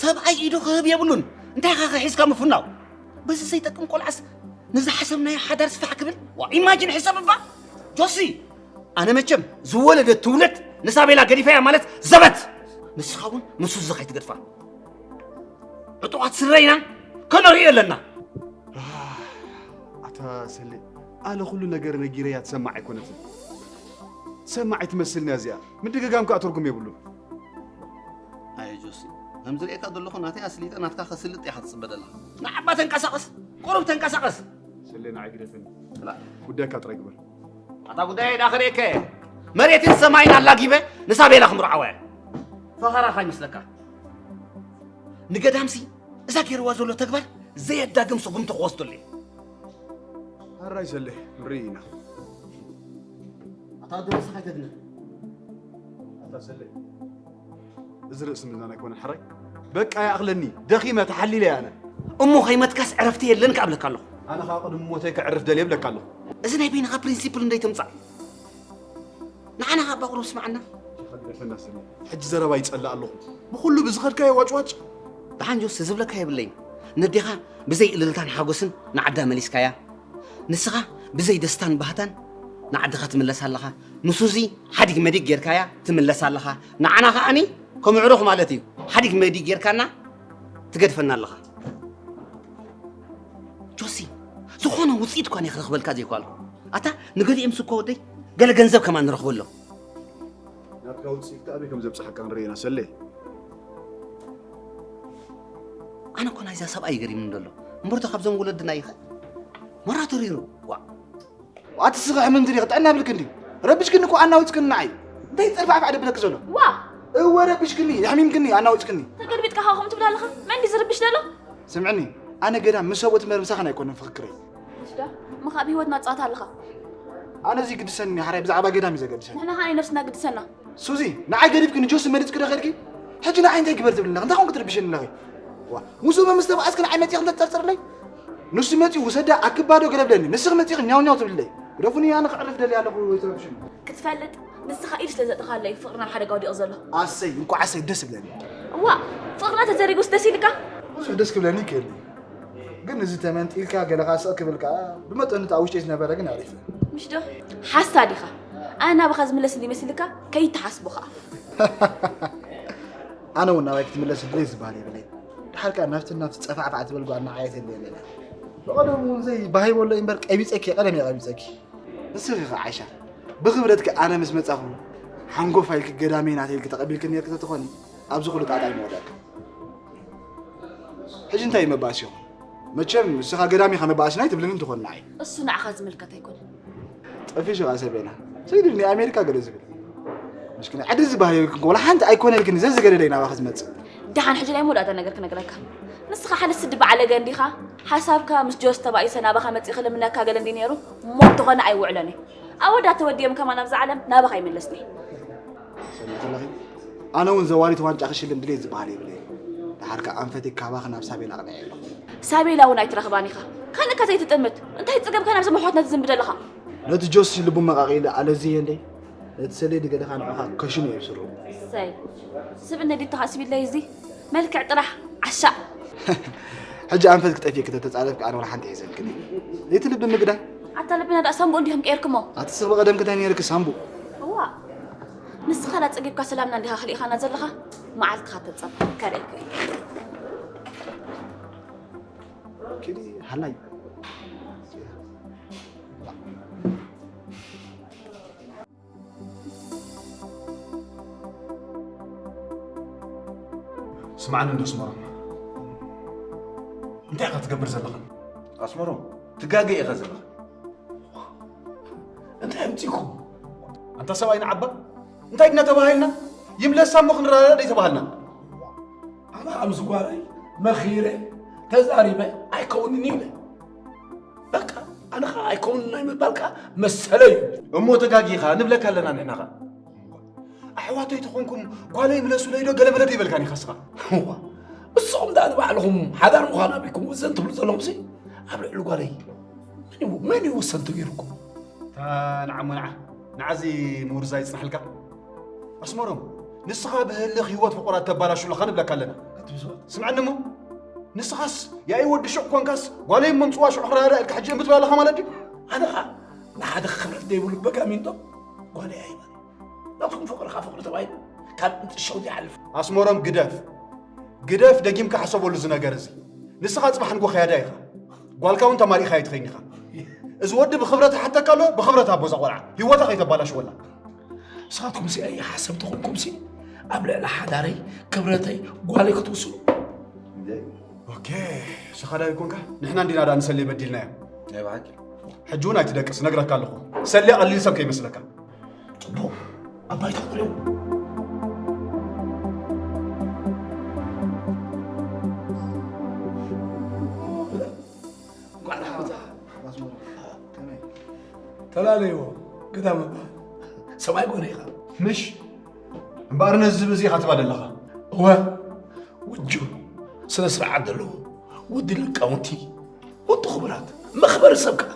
ሰብኣይ ኢዱ ክህብ የብሉን። እንታይ ኢኻ ሒዝካ ምፍናው? በዚ ዘይጠቅም ቆልዓስ ንዝሓሰብናዮ ሓዳር ስፋሕ ክብል? ዋ፣ ኢማጂን ሕሰብ እባ ጆሲ። ኣነ መቸም ዝወለደት ትውለድ ንሳቤላ ገዲፈያ ማለት ዘበት። ንስኻ እውን ንሱ እዚ ከይትገድፋ። ዕጡቓት ስረ ኢና ከነርእዮ ኣለና። ኣታ ሰሌ፣ ኣነ ኩሉ ነገር ነጊረያ ትሰማዕ ኣይኮነትን። ትሰማዕ ኣይትመስልን እያ እዚኣ። ምድግጋም ከኣ ትርጉም የብሉን። ኣየ ጆሲ፣ ከም ዝርእየካ ዘለኹ ናተይ ኣስሊጠ ናትካ ከስልጥ ኢኻ ትጽበ ዘለኻ። ንዓባ ተንቀሳቐስ፣ ቁሩብ ተንቀሳቐስ። ሰሌ ንዓይ ግደፈኒ። ጥላ። ጉዳይካ ጥራይ ግበር። ኣታ ጉዳይ ዳ ክርእየካ እየ። መሬትን ሰማይን ኣላጊበ ንሳቤላ ክምርዓዋ እየ። ፈኸራ ከይመስለካ። ንገዳምሲ እዛ ገይርዋ ዘሎ ተግባር ዘየዳግም ስጉምቲ ክወስደሉ እየ። ኣራይ ሰሌ ንርኢ ኢና። ኣታ ወዲ ርእስኻ ኣይተድነ። ኣታ ሰሌ፣ እዚ ርእሲ ምድናን ኣይኮነን ሓራይ። በቃ ይኣኽለኒ፣ ደኺመ፣ ተሓሊለ እየ ኣነ። እሞ ከይመትካስ ዕረፍቲ የለን ክኣብለካ ኣለኹ። ኣነ ከዓ ቅድሚ ሞተይ ከዕርፍ ደልየ እብለካ ኣለኹ። እዚ ናይ በይንኻ ፕሪንሲፕል እንደይ ተምጻእ። ንዓና ካብ ኣቕሩብ ስማዕና። ሕጂ ዘረባ ይጸልእ ኣለኹ። ብኹሉ ብዝኸድካዮ ዋጭዋጭ። ደሓን ጆስ ዝብለካ የብለይን። ነዴኻ ብዘይ እልልታን ሓጎስን ንዓዳ መሊስካያ። ንስኻ ብዘይ ደስታን ባህታን ንዓድኻ ትምለስ ኣለኻ። ንሱዚ ሓዲግ መዲግ ጌርካያ ትምለስ ኣለኻ። ንዓና ከኣኒ ከም ዕሩኽ ማለት እዩ። ሓዲግ መዲግ ጌርካና ትገድፈና ኣለኻ። ጆሲ፣ ዝኾነ ውፅኢት እኳ እየ ክረኽበልካ ዘይኳልኩ። ኣታ ንገሊኦም ስኳ ወደይ ገለ ገንዘብ ከማን ንረኽበሎም። ናትካ ውፅኢት ከኣበይ ከም ዘብፅሓካ ንርእየና ሰሌ። ኣነ እኮ ናይዛ ሰብኣይ ገሪምኒ ዘሎ እምበርቶ ካብዞም ወለድና ይኸ መራ ተሪሩ ዋ ኣቲ ስኻ ሕምም ትሪኽ ጥዕና ብልክ እንዲ ረብሽክኒ እኮ ኣናውፅክኒ ንዓይ እንታይ ፀርፋዕፋዕ ደብለክ ዘሎ ዋ እወ ረብሽክኒ የሕሚምክኒ ኣናውፅክኒ ተገልቢጥካ ኻ ከምኡ ትብል ኣለኻ መን ድዩ ዝርብሽ ዘሎ ስምዕኒ ኣነ ገዳ ምስ ሰብኡት እምበር ምሳኽን ኣይኮነን ፍኽክረይ እሺ ዶ እሞ ካብ ህይወትና ትፃወት ኣለኻ ኣነ እዚ ግድሰኒ ሓራይ ብዛዕባ ገዳም እዩ ዘገድሰኒ ንሕና ኸዓ ነብስና ግድሰና ሱዚ ንዓይ ገዲፍክኒ ጆሲ መሪፅኪ ዶ ኸድኪ ሕጂ ንዓይ እንታይ ግበር ትብልኒ ኣለኺ እንታይ ኮንክ ትርብሽኒ ኣለኺ ዋ ምስኡ ብምስተባኣስኪ ንዓይ መፂእኺ እንተትፀርፅርለይ ንሱ መፂኡ ውሰዳ ኣክባዶ ገለብለኒ ንስኺ መፂእኺ ኛው ኛው ትብልለይ ግደፉኒ ኣነ ክዕርፍ ደልየ ኣለኹ ወይ ትረብሽኒ ክትፈልጥ ንስኻ ኢድ ስለ ዘእተኻለይ ፍቕርና ኣብ ሓደጋ ወዲቑ ዘሎ ኣሰይ እንኳዓሰይ ደስ ብለኒ እዋ ፍቕርና ተዘሪጉስ ደስ ኢልካ ብዙሕ ደስ ክብለኒ ይክእል ግን እዚ ተመንጢልካ ገለኻ ስቕ ክብል ከዓ ብመጠኑ እቲ ኣብ ውሽጢ ዝነበረ ግን ኣሪፍ ምሽ ዶ ሓሳድ ኢኻ ኣነ ናባኻ ዝምለስ እንዲ መሲልካ ከይትሓስቦ ከዓ ኣነ እውን ናባይ ክትምለስ ድሌት ዝበሃል የብለይ ድሓር ከዓ ናብቲ ናብቲ ፀፋዕፋዕ ትብል ጓል ንዓየት የለየለና ብቐደሙ እውን ዘይ ባሂቦ ኣሎ እምበር ቀቢፀኪ ቀደም እየ ቀቢፀኪ ንስኺ ከዓ ዓይሻ ብኽብረትኪ ኣነ ምስ መፃኹ ሓንጎፋ ኢልኪ ገዳመይ ናተይ ኢልኪ ተቐቢልኪ ነርኪ ተትኾኒ ኣብዚ ኩሉ ጣጣ ኣይምወደቅን ሕጂ እንታይ እዩ መባእሲኹም መቸም ንስኻ ገዳም ኢኻ መባእስና ኣይትብልንን ትኾን ንዓይ እሱ ንዓኻ ዝምልከት ኣይኮነን ጠፊሽ ኻ ሰበና ሰይድኒ ኣሜሪካ ገለ ዝብል ምስኪን ዓዲ ዝበሃል የብልክን ወላ ሓንቲ ኣይኮነልክን ዘዝገደደ ናባኻ ዝመፅእ ደሓን ሕጂ ናይ መወዳእታ ነገር ክነግረካ ንስኻ ሓደ ስዲ በዓለገ እንዲኻ ሓሳብካ ምስ ጆስ ተባኢሰ ናባኻ መፂእ ክልምነካ ገለ እንዲ ነይሩ ሞት ዝኾነ ኣይውዕሎን እዩ ኣወዳት ተወዲኦም ከማን ኣብዚ ዓለም ናባኻ ይምለስኒ ሰሚዕክለኺ ኣነ እውን ዘዋሪት ዋንጫ ክሽልም ድሌት ዝበሃል የብለይ ደሓርካ ኣንፈተይ ካባኺ ናብ ሳቤላ ኣቕኒዐ ኣለኹ ሳቤላ እውን ኣይትረኽባን ኢኻ ካልእካ ዘይትጥምት እንታይ ፅገብካ ናብዚ መሕዋትና ትዝንብድ ኣለኻ ነቲ ጆሲ ልቡ መቓቒለ ኣለዝየ እንደይ ነቲ ሰሌዲ ገለኻ ንዕኻ ከሽኑ እየ ብስሩ ሰይ ስብእነ ዲትኻ ስቢለይ እዚ መልክዕ ጥራሕ ዓሻ ሕጂ ኣንፈት ክጠፍእ ክተተፃረፍካ ኣነ ወላ ሓንቲ ሒዘልክኒ እቲ ልቢ ምግዳይ ኣታ ልብና ዳ ሳምቡ እንዲኹም ቀይርክሞ ኣቲ ስቕ በቐደም ክታይ ነይርክ ሳምቡ እዋ ንስኻ ዳ ፀጊብካ ሰላምና እንዲኻ ክልኢኻና ዘለኻ መዓልትኻ ተፀብ ከርእየካ እዩ ኪዲ ሃላይ ስምዓኒ እንዶ ኣስመሮም፣ እንታይ ኢኻ ትገብር ዘለኻ? ኣስመሮም፣ ትጋገ ኢኻ ዘለኻ። እንታይ ኣምጺእኩም? ኣንታ ሰብኣይ ንዓባ እንታይ ድና ተባሂልና? ይምለሳ እሞ ክንረዳዳእ ደይ ተባሃልና? ኣነ ኣብዚ ጓለይ መኺረ ተዛሪበ ኣይከውንን ኢለ። በቃ ኣነ ኸዓ ኣይከውንን ናይ ምባልካ መሰለይ እዩ። እሞ ተጋጊኻ ንብለካ ኣለና ንሕና ኸዓ። ኣሕዋተይ ተኾንኩም ጓለይ ምለሱለይ ዶ ገለመለ ዶ ይበልካኒ ኢኻ እስኻ? እዋ፣ ንስኹም ደኣ ንባዕልኹም ሓዳር ምዃን ኣቢኩም ወሰን ትብሉ ዘለኹምሲ ኣብ ልዕሊ ጓለይ መን እዩ፣ መን እዩ ወሰንቲ ገይሩኩም? እታ ንዓሞ ንዓ፣ ንዓዚ ምውርዛ ይጽናሕልካ። ኣስመሮም፣ ንስኻ ብህልኽ ህይወት ፍቑራት ተባላሹ ኣለኻ ንብለካ ኣለና። ኣቲ ብስራት። ስምዓኒ እሞ፣ ንስኻስ ያኢ ወዲ ሹቕ ኮንካስ ጓለይ መምጽዋ ሹቕ ክረዳዳ ኢልካ ሕጂ እምቢ ትብል ኣለኻ ማለት ድዩ? ኣነ ኸኣ ንሓደ ክብረት ዘይብሉ በጋሚንዶ ጓለይ ኣይበል። ናትኩም ፍቕሪ ኸኣ ፍቕሪ ተባሂሉ ካብ እንጥሸው ዘይሓልፍ። ኣስመሮም ግደፍ። ግደፍ፣ ደጊምካ ሕሰበሉ እዚ ነገር እዚ። ንስኻ ጽባሕ ንጎ ኸያዳ ኢኻ። ጓልካ እውን ተማሪእኻ ኣይትኸይን ኢኻ። እዚ ወዲ ብኽብረት ይሓተካ ኣሎ፣ ብኽብረት ኣቦ እዛ ቖልዓ። ህይወታ ኸይተባላሽወላ። ንስኻትኩም ሲ ኣይሓሰብ ተኾንኩም ሲ ኣብ ልዕሊ ሓዳረይ፣ ክብረተይ፣ ጓለይ ክትውስኑ። ኦኬ፣ ሸኻዳይ ኮንካ ንሕና እንዲና ደኣ ንሰሌ በዲልናዮ። ናይ ብሓቂ። ሕጂ እውን ኣይትደቅስ፣ ነግረካ ኣለኹ። ሰሌ ቀሊል ሰብ ከይመስለካ። ጽቡቕ፣ ኣብ ባይታ ጥሪው። እንኳዕ ደሓን መጻኻ። ኣስመሮም፣ ከመይ? ተላለይዎ፣ ግዳ ምባል። ሰብኣይ ጓል ኢኻ። ምሽ? እምበኣር ነዚ ብዚ ኢኻ ትባል ኣለኻ። እወ፣ ውጁን ስነ ስርዓት ዘለዎ፣ ውዲ ሊቃውንቲ፣ ውዲ ክቡራት፣ መኽበሪ ሰብ ከኣ።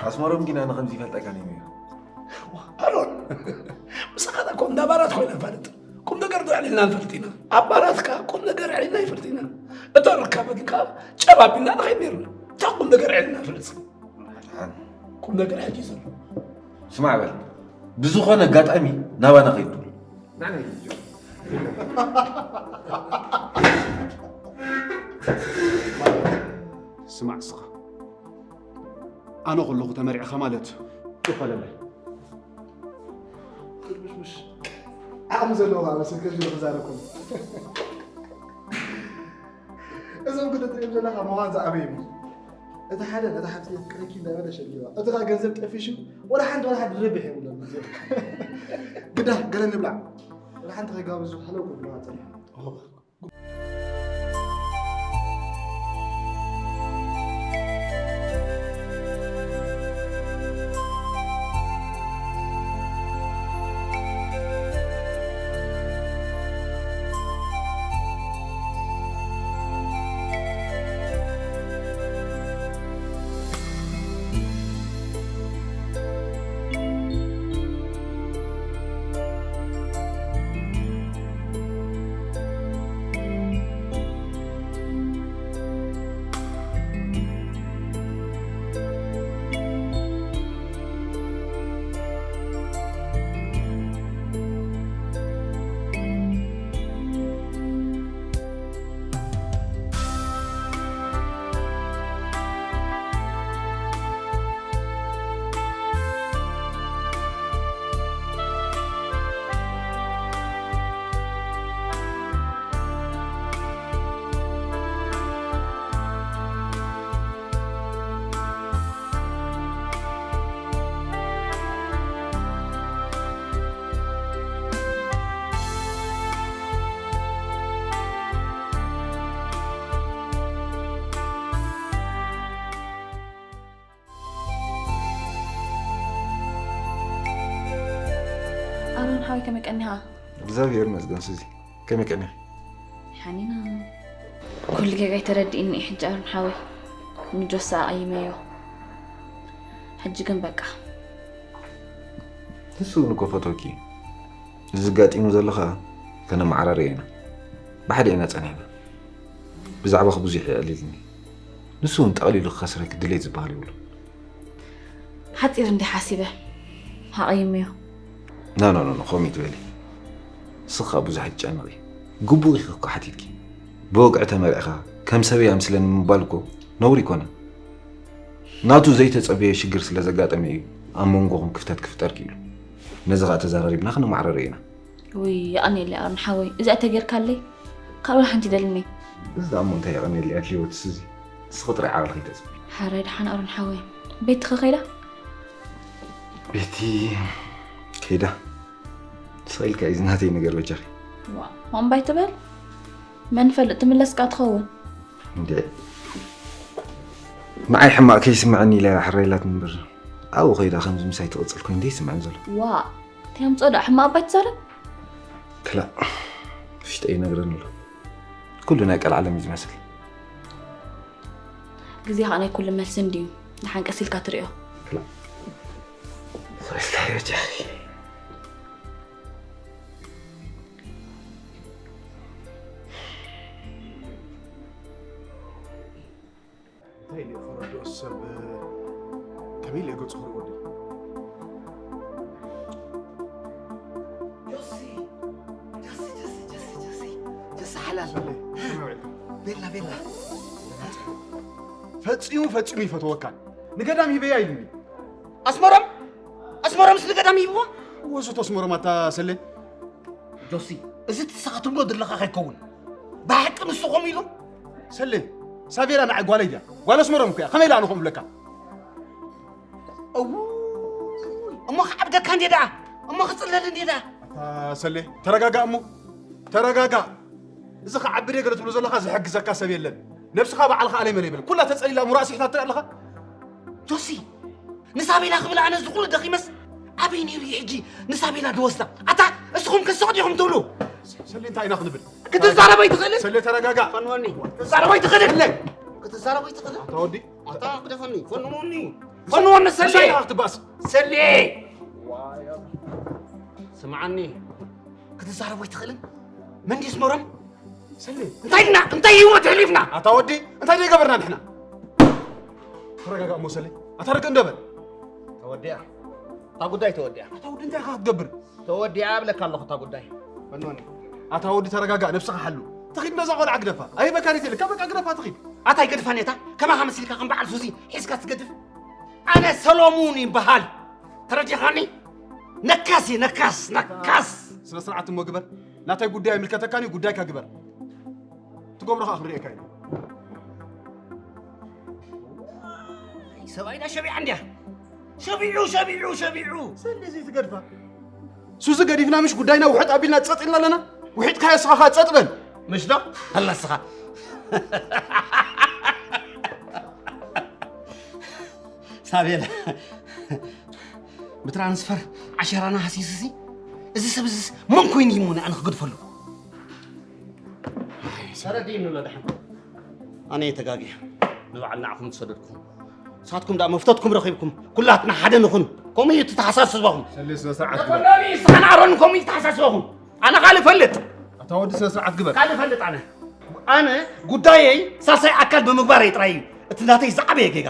ኣስመሮም ግን ኣነ ከምዚ ይፈልጠካ ነይሩ። ኣሮን፣ ምሳኻ እኮ እንዳ ባራት ኮይና ንፈልጥ። ቁም ነገር ዶ ኣዕሊልና ንፈልጥ ኢና? ኣብ ባራት ከኣ ቁም ነገር ኣዕሊልና ይፈልጥ ኢና። እታ ርካበት ከኣ ጨባቢና ንኸይድ ነይርና። እታ ቁም ነገር ኣዕሊልና ንፈልጥ። ቁም ነገር ሕጂ ዘሎ። ስማዕ በል፣ ብዝኾነ ኣጋጣሚ ናባና ከይድ ትብሎ። ስማዕ እስኻ፣ ኣነ ከለኹ ተመርዒኻ ማለት እዩ። ይኾነለይ። ትርምሽምሽ ዓቕሚ ዘለዎ ከዓ መሲልካ ሽሎ ክዛረብ ከሎ። እዞም ክልተ እዮም ዘለኻ ምዃን ዝኣበዩ። እቲ ሓደ ነታ ሓፍቲ የፍቅረኪ እንዳበለ ሸሊዋ። እቲ ከዓ ገንዘብ ጠፊሹ ወላ ሓንቲ ወላ ሓንቲ ዝረብሕ የብሎምን። ግዳ ገለ ንብላዕ። ወላ ሓንቲ ከይጋብዙ ሃለው ክብልዋ ጸኒሖም። ኣሮን ሓወይ ከመይ ቀኒኻ? እግዚኣብሔር ይመስገን ሱዚ፣ ከመይ ቀኒኻ? ሓኒና፣ ኩሉ ጌጋይ ተረዲእኒ እዩ ሕጂ ኣሮን ሓወይ። ንጆሳ ኣቐይመዮ። ሕጂ ግን በቃ። ንሱ እውን እኮ ፈትወኪ እዩ። እዚ ኣጋጢሙ ዘሎ ኸኣ ከነመዓራርዮ ኢና። ብሓደ ኢና ጸኒሕና። ብዛዕባኺ ብዙሕ የዕሊልኒ። ንሱ እውን ጠቕሊሉ ክኸስረኪ ድሌት ዝበሃል የብሉን። ሓጺር እንድየ ሓሲበ። ኣቐይመዮ። ኖ፣ ኖ፣ ኖ፣ ኖ፣ ከምኡ ኣይትበሊ። ንስኺ ኸኣ ብዙሕ ኣይትጨነቒ። ግቡእ ኢኺ እኮ ሓቲትኪ። ብወግዒ ተመሪዕኻ፣ ከም ሰበይ ኣምስለኒ ምባል እኮ ነውሪ ኣይኮነን። ናቱ ዘይተጸበዮ ሽግር ስለ ዘጋጠመ እዩ ኣብ መንጎኹም ክፍተት ክፍጠር ክኢሉ። ነዚ ኸኣ ተዘራሪብና ክነማዕርሮ ኢና። ውይ፣ የቐንየለይ ኣሮን ሓወይ፣ እዚኣ ተጌርካለይ ካልእ ሓንቲ ይደልኒ። እዚ ደኣ እሞ እንታይ የቐንየለይ ኣድልዮ ትስዚ። ንስኺ ጥራይ ዓቕሊ ከይተጽቢ። ሓራይ ደሓን ኣሮን ሓወይ፣ ቤትኺ ከይዳ? ቤቲ ከይዳ። ስቕ ኢልካ እዩ ናተይ ነገር በጃኺ። ዋ፣ እምባ ኣይትበል። መን ይፈልጥ ትምለስካ ትኸውን። እንዴ፣ ንዓይ ሕማቕ ከይስምዐኒ ኢላ እያ ሕራይ ኢላትኒ እምበር፣ ኣብኡ ከይዳ ከምዚ ምሳይ ትቕጽል ኮይኑ እንታይ ይስምዐኒ ዘሎ? ዋ፣ እንታይ ኣምጽኦ ደኣ ሕማቕ እባ ኣይትዛረብ። ክላእ፣ ውሽጠይ ይነግረኒ ኣሎ። ኩሉ ናይ ቀልዓለም እዩ ዝመስል። ግዜ ኸኣ ናይ ኩሉ መልሲ እንድዩ። ደሓን ቀስ ኢልካ ትርእዮ። ክላእ፣ ሰሪሕካዮ ጃኪ። እንታይ ኢለ ክረድኦ ሰብ ከመይ ኢለ ገጹ ክርእዮ ድዩ? ጆሲ፣ ጆሲ፣ ጆሲ፣ ጆሲ፣ ጆሲ፣ ጆሲ ሓላል። ሰሌ፣ ከመይ ውዒልካ? ቤላ፣ ቤላ። ፈጺሙ፣ ፈጺሙ ይፈትወካን። ንገዳም ሂበያ ኢሉኒ። ኣስመሮም? ኣስመሮምስ ንገዳም ሂብዋ? ወዙት ኣስመሮም ኣታ ሰሌ። ጆሲ፣ እዚ ንስኻ ትብሎ ዘለኻ ከይከውን። ብሓቂ ንሱ ከምኡ ኢሉ? ሰሌ፣ ሳቬራ ንዓይ ጓለይ ድያ? ጓል ኣስመሮም እኮ እያ። ከመይ ኢላ ኣነ ከምኡ እብለካ? እውይ፣ እሞ ክዓብደካ እንዴ ደኣ? እሞ ክጽለል እንዴ ደኣ? ኣታ ሰሌ፣ ተረጋጋእ እሞ። ተረጋጋእ። እዚ ክዓቢ ድየ ገለ ትብሎ ዘለኻ ዝሕግዘካ ሰብ የለን። ነብስኻ ባዕልኻ ኣለይ መለይ በል። ኩላ ተጸሊላ እሞ ራእሲ ሒዛ ትርኢ ኣለኻ? ጆሲ፣ ንሳቤላ ክብል ኣነ እዚ ኩሉ ደኺመስ ኣበይ ነይሩ እዩ ሕጂ ንሳቤላ ዝወስዳ? ኣታ እስኹም ከ ስቕ ዲኹም ትብሉ? ሰሌ እንታይ ኢና ክንብል? ክትዛረብ ኣይትኽእልን? ሰሌ ተረጋጋእ። ፈንወኒ። ክትዛረብ ኣይትኽእልን? ሰሌ። ክትዛረብ ኣይትኽእልን? ኣታ ወዲ። ኣታ ግደፈኒ። ፈንወኒ። ፈንወኒ ሰሌ። ምሳይ ኢኻ ክትባእስ። ሰሌ። ስምዓኒ። ክትዛረብ ኣይትኽእልን? መን ድዩ ኣስመሮም? ሰሌ። እንታይ ድና? እንታይ ህይወት ኣሕሊፍና? ኣታ ወዲ፣ እንታይ ደይ ገበርና ንሕና? ተረጋጋእ እሞ ሰሌ። ኣታ ርግእ እንዶ በል። ተወዲኣ። እታ ጉዳይ ተወዲኣ። ኣታ ወዲ እንታይ ኢኻ ክትገብር? ተወዲኣ እብለካ ኣለኹ እታ ጉዳይ። ፈንወኒ። ኣታ ወዲ ተረጋጋእ፣ ነብስኻ ሓሉ። ተኺድ ነዛ ቆልዓ ግደፋ። ኣይበካን ይትልካ፣ በቃ ግደፋ ተኺድ። ኣታ ኣይገድፋን እየ እታ። ከማኻ መሲልካ ከም በዓል ሱዚ ሒዝካ ትገድፍ። ኣነ ሰሎሙን ይበሃል። ተረዲኻኒ? ነካስ እየ፣ ነካስ፣ ነካስ። ስነ ስርዓት እሞ ግበር። ናተይ ጉዳይ ኣይምልከተካን እዩ፣ ጉዳይካ ግበር። ትገብሮ ኸኣ ክርእየካ እዩ። ሰብኣይ ዳ ሸቢዓ እንድያ። ሸቢዑ፣ ሸቢዑ፣ ሸቢዑ። ሰሌ ዘይትገድፋ። ሱዚ ገዲፍና ምሽ ጉዳይና ውሕጥ ኣቢልና ጸጥ ኢልና ኣለና። ውሒጥካዮ እስኻ ኸኣ ጸጥ በል። ምሽ ዶ? ኣላ እስኻ። ሳቤላ፣ ብትራንስፈር ዓሸራና ሃሲሱሲ፣ እዚ ሰብ እዚስ መን ኮይኑ እዩ እሞ ንኣነ ክገድፈሉ? ተረዲእኒ ኣሎ ደሓን። ኣነ እየ ተጋግየ። ንባዕል ንዓኹም ዝሰደድኩም። ንሳትኩም ደኣ መፍተትኩም ረኺብኩም፣ ኩላትና ሓደ ንኹን። ከምኡ እዩ እቲ ተሓሳስባኹም። ሰሌ፣ ስነ ስርዓት ግበር። መኮነኒ፣ ንስኻን ኣሮን ከምኡ እዩ ተሓሳስባኹም። ኣነ ካልእ እፈልጥ። ኣታ ወዲ ስነ ስርዓት ግበር። ካልእ እፈልጥ ኣነ። ኣነ ጉዳየይ ሳልሳይ ኣካል ብምግባረይ ጥራይ እዩ እቲ ናተይ ዝዓበየ ጌጋ።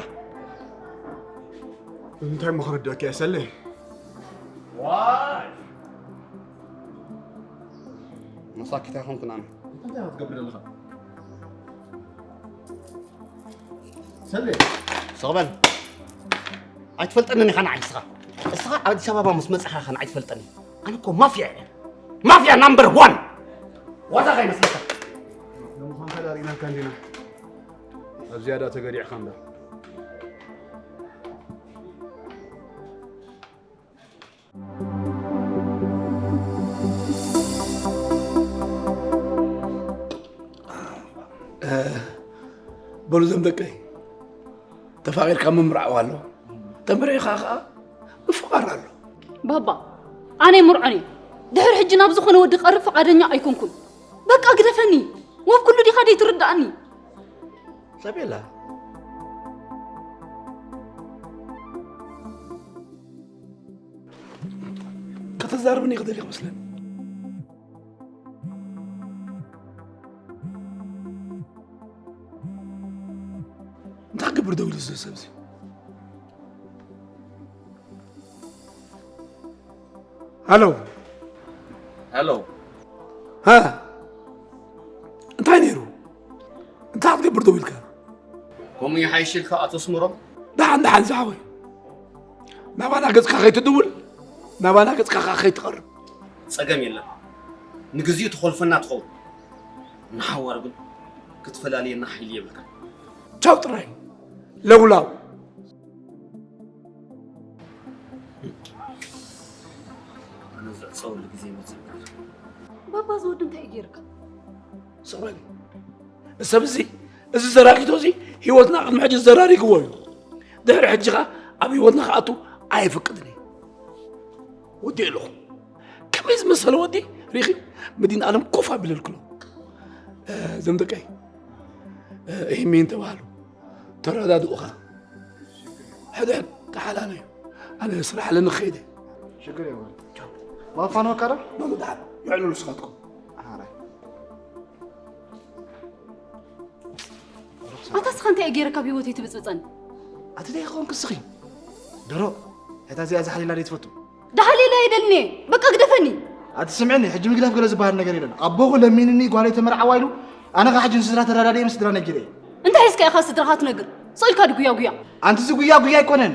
እንታይ እሞ ክርድኣካ እየ ሰሌ? ዋይ! መሳኪት ኣይኮንኩን ኣነ። እንታይ ክትገብር ዘለኻ? ሰሌ። ስቕ በል። ኣይትፈልጠንን ኢኻ ንዓይ እስኻ። እስኻ ኣብ ኣዲስ ኣበባ ምስ መጻኻ ኢኻ ንዓይ ትፈልጠኒ። ኣነ እኮ ማፍያ እየ። ማፍያ ናምበር ዋን። ዋዛ ከይመስለካ። ንምዃን ተዳሪእናካ እንዲና። ኣብ ዝያዳ ተገዲዕካ እምበር። በሉ እዞም ደቀይ፣ ተፋቒርካ ምምርዓው ኣሎ፣ ተመሪዕኻ ኸዓ ምፍቓር ኣሎ። ባባ፣ ኣነ ይምርዖን እየ። ድሕሪ ሕጂ ናብ ዝኾነ ወዲ ክቐርብ ፍቓደኛ ኣይኮንኩን። በቃ ግደፈኒ። ወብ ኩሉ ዲኻ ደይትርድኣኒ? ሳቤላ፣ ከተዛርብኒ ክደሊ ይመስለኒ። እንታይ ክገብር ደው ኢሉ እዚ ሰብ እዚ? ሃሎ። ሃሎ። ሃ? እንታይ ነይሩ? እንታይ ክትገብር ደው ኢልካ? ከምኡ ይሓይሽ ኢልካ ኣቶ ኣስመሮም? ደሓን ደሓን ዝሓወይ፣ ናባና ገጽካ ከይትድውል፣ ናባና ገጽካ ከኣ ከይትቐርብ። ጸገም የለን። ንግዜኡ ትኾልፈና ትኸውን፣ ንሓዋሩ ግን ክትፈላልየና ሓይሊ የብልካን። ቻው ጥራይ ለውላው። ኣነ ዘዕጸወሉ ግዜ ይመጽእ። ባባ፣ እዚ ወዲ እንታይ እዩ ጌርካ? ስቕ በሊ። እዚ ሰብ እዚ፣ እዚ ዘራጊቶ እዚ ህይወትና ቅድሚ ሕጂ ዘራሪግዎ እዩ። ድሕሪ ሕጂ ኸኣ ኣብ ህይወትና ክኣቱ ኣይፍቅድን እየ። ወዲኤ ኣለኹ። ከመይ ዝመሰለ ወዲ ሪኺ፣ መዲና ዓለም ኮፍ ኣቢለልክሎ። እ፣ እዞም ደቀይ፣ እ፣ እሂሜን ተባህሉ። ተረዳድኡኻ። ሕድሕድ ተሓላለዩ። ኣነ ስራሕ ኣለኒ ክኸይደ። ሽግር የብሉን። ማፋን ወካዳ? መምዳሓን። ይዕሉ ንስኻትኩም። ሓራይ። ኣታ ስኻ እንታይ ገይረ ካብ ህይወተይ ትብጽብጸኒ? ኣቲ ደይ ኾንክ ስኺ? ደሮ፣ ሕታ እዚኣ ዝሓሊላ ደይ ትፈቱ? ዳሓሊላ ይደልኒ። በቃ ግደፈኒ። ኣቲ ስምዕኒ፣ ሕጂ ምግዳፍ ገለ ዝበሃል ነገር የለን። ኣቦኹ ለሚንኒ ጓለይ ተመርዓዋ ኢሉ፣ ኣነ ኸዓ ሕጂ ንስድራ ተረዳድየ ምስ ስድራ ነጊረ እየ። እንታይ ሒዝካ ኢኻ ስድራኻ ትነግር? ስቕ ኢልካ ድጉያ ጉያ። ኣንቲ እዚ ጉያ ጉያ ኣይኮነን።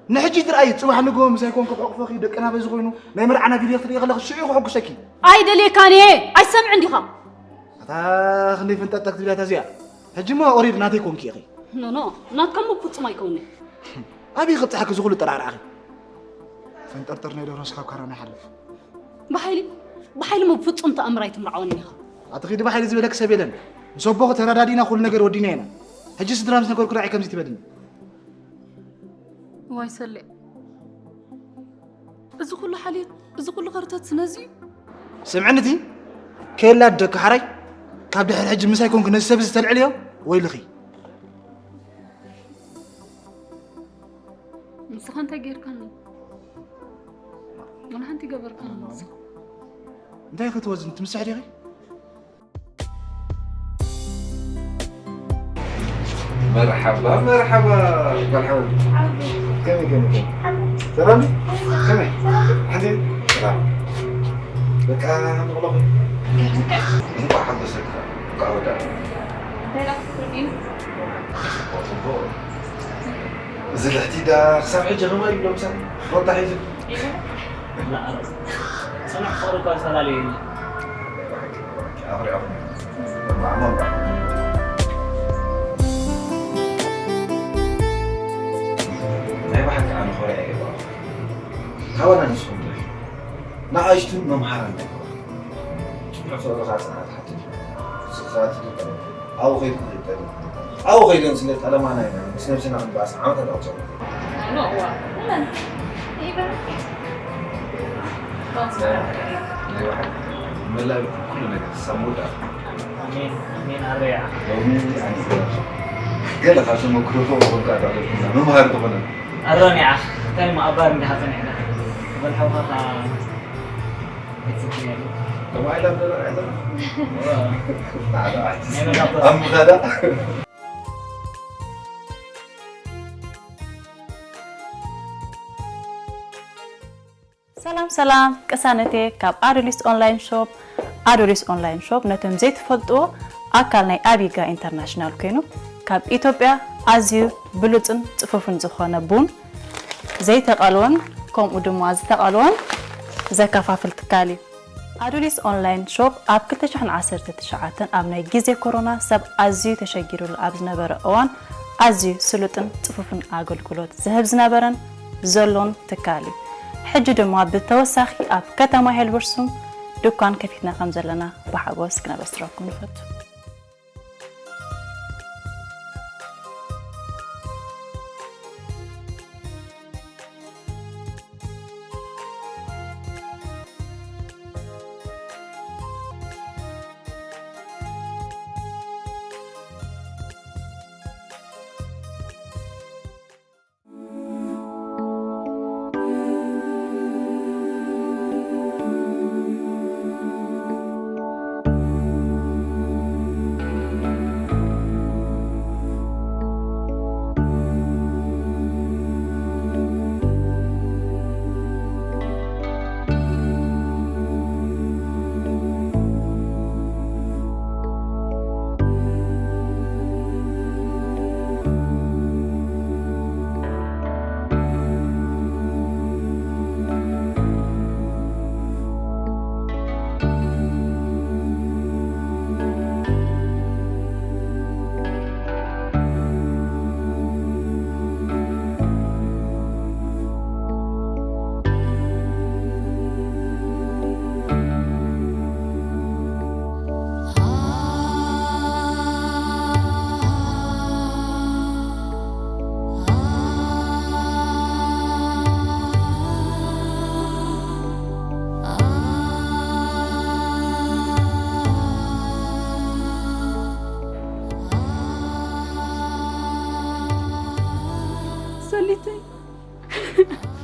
ንሕጂ ትርኣይ፣ ጽባሕ ንግሆ ምሳይ ኮንኩ ክሕቕፎኺ፣ ደቅና በዚ ኮይኑ፣ ናይ መርዓና ቪድዮ ክትርኢ ከለኺ ሽዑ ክሕጉሰኪ። ኣይደልየካን እየ። ኣይሰምዕን ዲኻ? ኣታ ክንደይ ፍንጠጠክ ትብላ እታ እዚኣ። ሕጂ እሞ ኦሬዲ ናተይ ኮንኪ ኢኺ። ኖ፣ ኖ፣ ናትካ እሞ ብፍጹም ኣይከውንን። ኣበይ ክብጽሓኪ እዚ ኩሉ ጠራርዓኺ? ፈንጠርጠር ናይ ደሮስ ካብ ካራና ይሓልፍ። ብሓይሊ፣ ብሓይሊ እሞ ብፍጹም ተኣምር ኣይትምርዓወኒ ኢኻ። ኣቲ ኺዲ ብሓይሊ ዝበለክ ሰብ የለን። ምስ ኣቦኺ ተረዳዲና ኩሉ ነገር ወዲና ኢና። ሕጂ ስድራ ምስ ነገርኩ ዳዒ ከምዚ ትበልኒ። ዋይ ሰሌ፣ እዚ ኩሉ ሓልዮት፣ እዚ ኩሉ ኸርተት ስለዚ እዩ። ስምዕኒ እቲ ከየላ ደቂ ሓራይ፣ ካብ ድሕሪ ሕጂ ምሳይ ኮንክ ነዚ ሰብ እዚ ተልዕልዮ ወይልኺ። ንስኻ እንታይ ጌርካኒ? ወላ ሓንቲ ገበርካኒ ንስኻ። እንታይ ክትወዝኒ ትምስሕ ዲኺ? መርሓባ፣ መርሓባ፣ መርሓባ። ከመይ፣ ከመይ፣ ከመይ? ሰላም ድዩ? ከመይ? ሓንቲ? ሰላም። በቃ፣ ንቕለኹ። እንኳዕ ሓጎሰካ፣ እንኳዕ ወዳእካ። ጽቡቕ፣ ጽቡቕ። እዚ ልሕቲ ዳ ክሳብ ሕጂ ከማይ እዩ፣ ሎምሳ፣ ሮታ ሒዙ። ጽኑዕ ፍቕሪ እኳ ዝፈላለየ የለን። ናይ ብሓቂ፣ ናይ ብሓቂ። ኣኽሪዖም። እምባዕ፣ እምባዕ። ናይ ብሓቂ ኣነ ኮሪዐ እየ ብኣኹም። ካባና ንስኹም ትረኪቡ። ንኣሽቱን መምሃራን ኣይኮኑን። ጽኑዕ ፍቕርኻ ጽንዓት ሓትት እዩ። ስቕታ ትጥቀም። ኣብኡ ከይዱ ክልጠል። ኣብኡ ከይደን ስለ ጠለማና ኢና ምስ ነብስና ክንባእስ ዓመታት ኣቑጸሩ። ኖ፣ ዋ፣ መን? ይበል። ናይ ብሓቂ መላእ ኩሉ ነገር ክሳብ መወዳእታ። ኣሜን፣ ኣሜን፣ ኣረያ። ሎሚ ኣነ ገለ ካብ ተመክሮ ዝኾንካ ኣዳለኩና መምሃሪ ዝኾነ። ኣረ ኒዓ፣ እንታይ እሞ ኣብ ባር እንዲኻ ጸኒሕካ? በል ሓውኻ ኸኣ ኣይትጽግን የለን። ተባሂላ ኣብ ደረቕ እያ ዘላ። ዋ። ጻዕዳ ኣርቲስት። ናይ መጋበሪ። ኣብ ምኻዳ። ሰላም ሰላም ቅሳነቴ ካብ ኣዱሊስ ኦንላይን ሾፕ። ኣዱሊስ ኦንላይን ሾፕ ነቶም ዘይትፈልጥዎ ኣካል ናይ ኣቢጋ ኢንተርናሽናል ኮይኑ ካብ ኢትዮጵያ ኣዝዩ ብሉጽን ጽፉፍን ዝኾነ ቡን ዘይተቐልወን ከምኡ ድማ ዝተቐልወን ዘከፋፍል ትካል እዩ። ኣዱሊስ ኦንላይን ሾፕ ኣብ ክልተ ሽሕን ዓሰርተ ትሽዓተን ኣብ ናይ ግዜ ኮሮና ሰብ ኣዝዩ ተሸጊሩሉ ኣብ ዝነበረ እዋን ኣዝዩ ስሉጥን ጽፉፍን ኣገልግሎት ዝህብ ዝነበረን ዘሎን ትካል እዩ። ሕጂ ድማ ብተወሳኺ ኣብ ከተማ ሄልበርሱም ድኳን ከፊትና ከም ዘለና ብሓጎስ ክነበስረኩም ንፈቱ።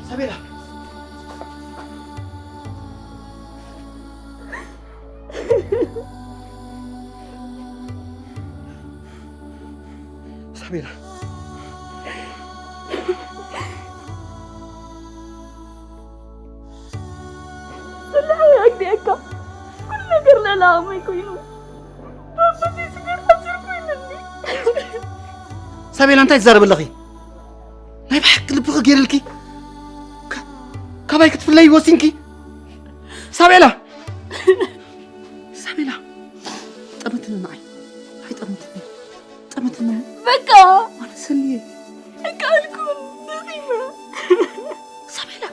ሳቤላ፣ ሳቤላ፣ ብላዕሊ ኣግዲኣካ ኩሉ ነገር ልዕሊ ዓቕመይ ኮይኑ፣ ብኣቦተይ ስግር ሓፂር ኮይኑኒ። ሳቤላ፣ እንታይ ትዛረቢ ኣለኺ? ናይ ብሓቂ ልብኺ ገይርልኪ? ካ- ካባይ ክትፍለይ ወሲንኪ? ሳቤላ! ሳቤላ! ጠመትኒ ንዓይ። ኣይ ጠመትኒ። ጠመትኒ። በቃ ኣነ ሰልየ። እቃልኩም ንኺመ ሳቤላ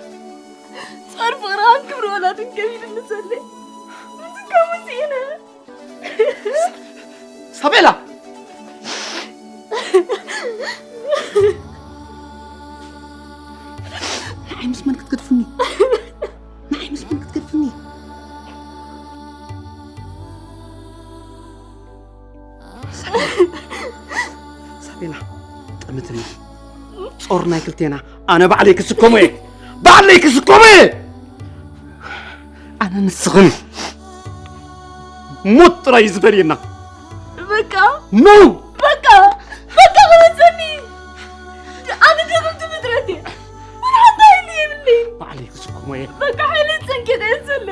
ጾር ፍቕራን ክብሪ ወላድን ከቢድ እንጸልእ ምንትካ ሙዚእነ ሳቤላ! ንዓይ ምስ መን ክትገድፍኒ? ንዓይ ምስ መን ክትገድፍኒ? ሳቤላ፣ ጠምትኒ። ጾር ናይ ክልቴና ኣነ ባዕለይ ክስከሞ እየ። ባዕለይ ክስከሞ እየ። ኣነ ንስኽን ሞት ጥራይ እዩ ዝፈልየና። በቃ ኖ በቃ በቃ ክወፀኒ ኣነ ደቕምቲ ፍጥረት እየ። ወላ ሓንቲ ሓይሊ የብለይ። ባዕለይ ክስከሞ እየ። በቃ ሓይሊ ፀንቂ ቀየሰለ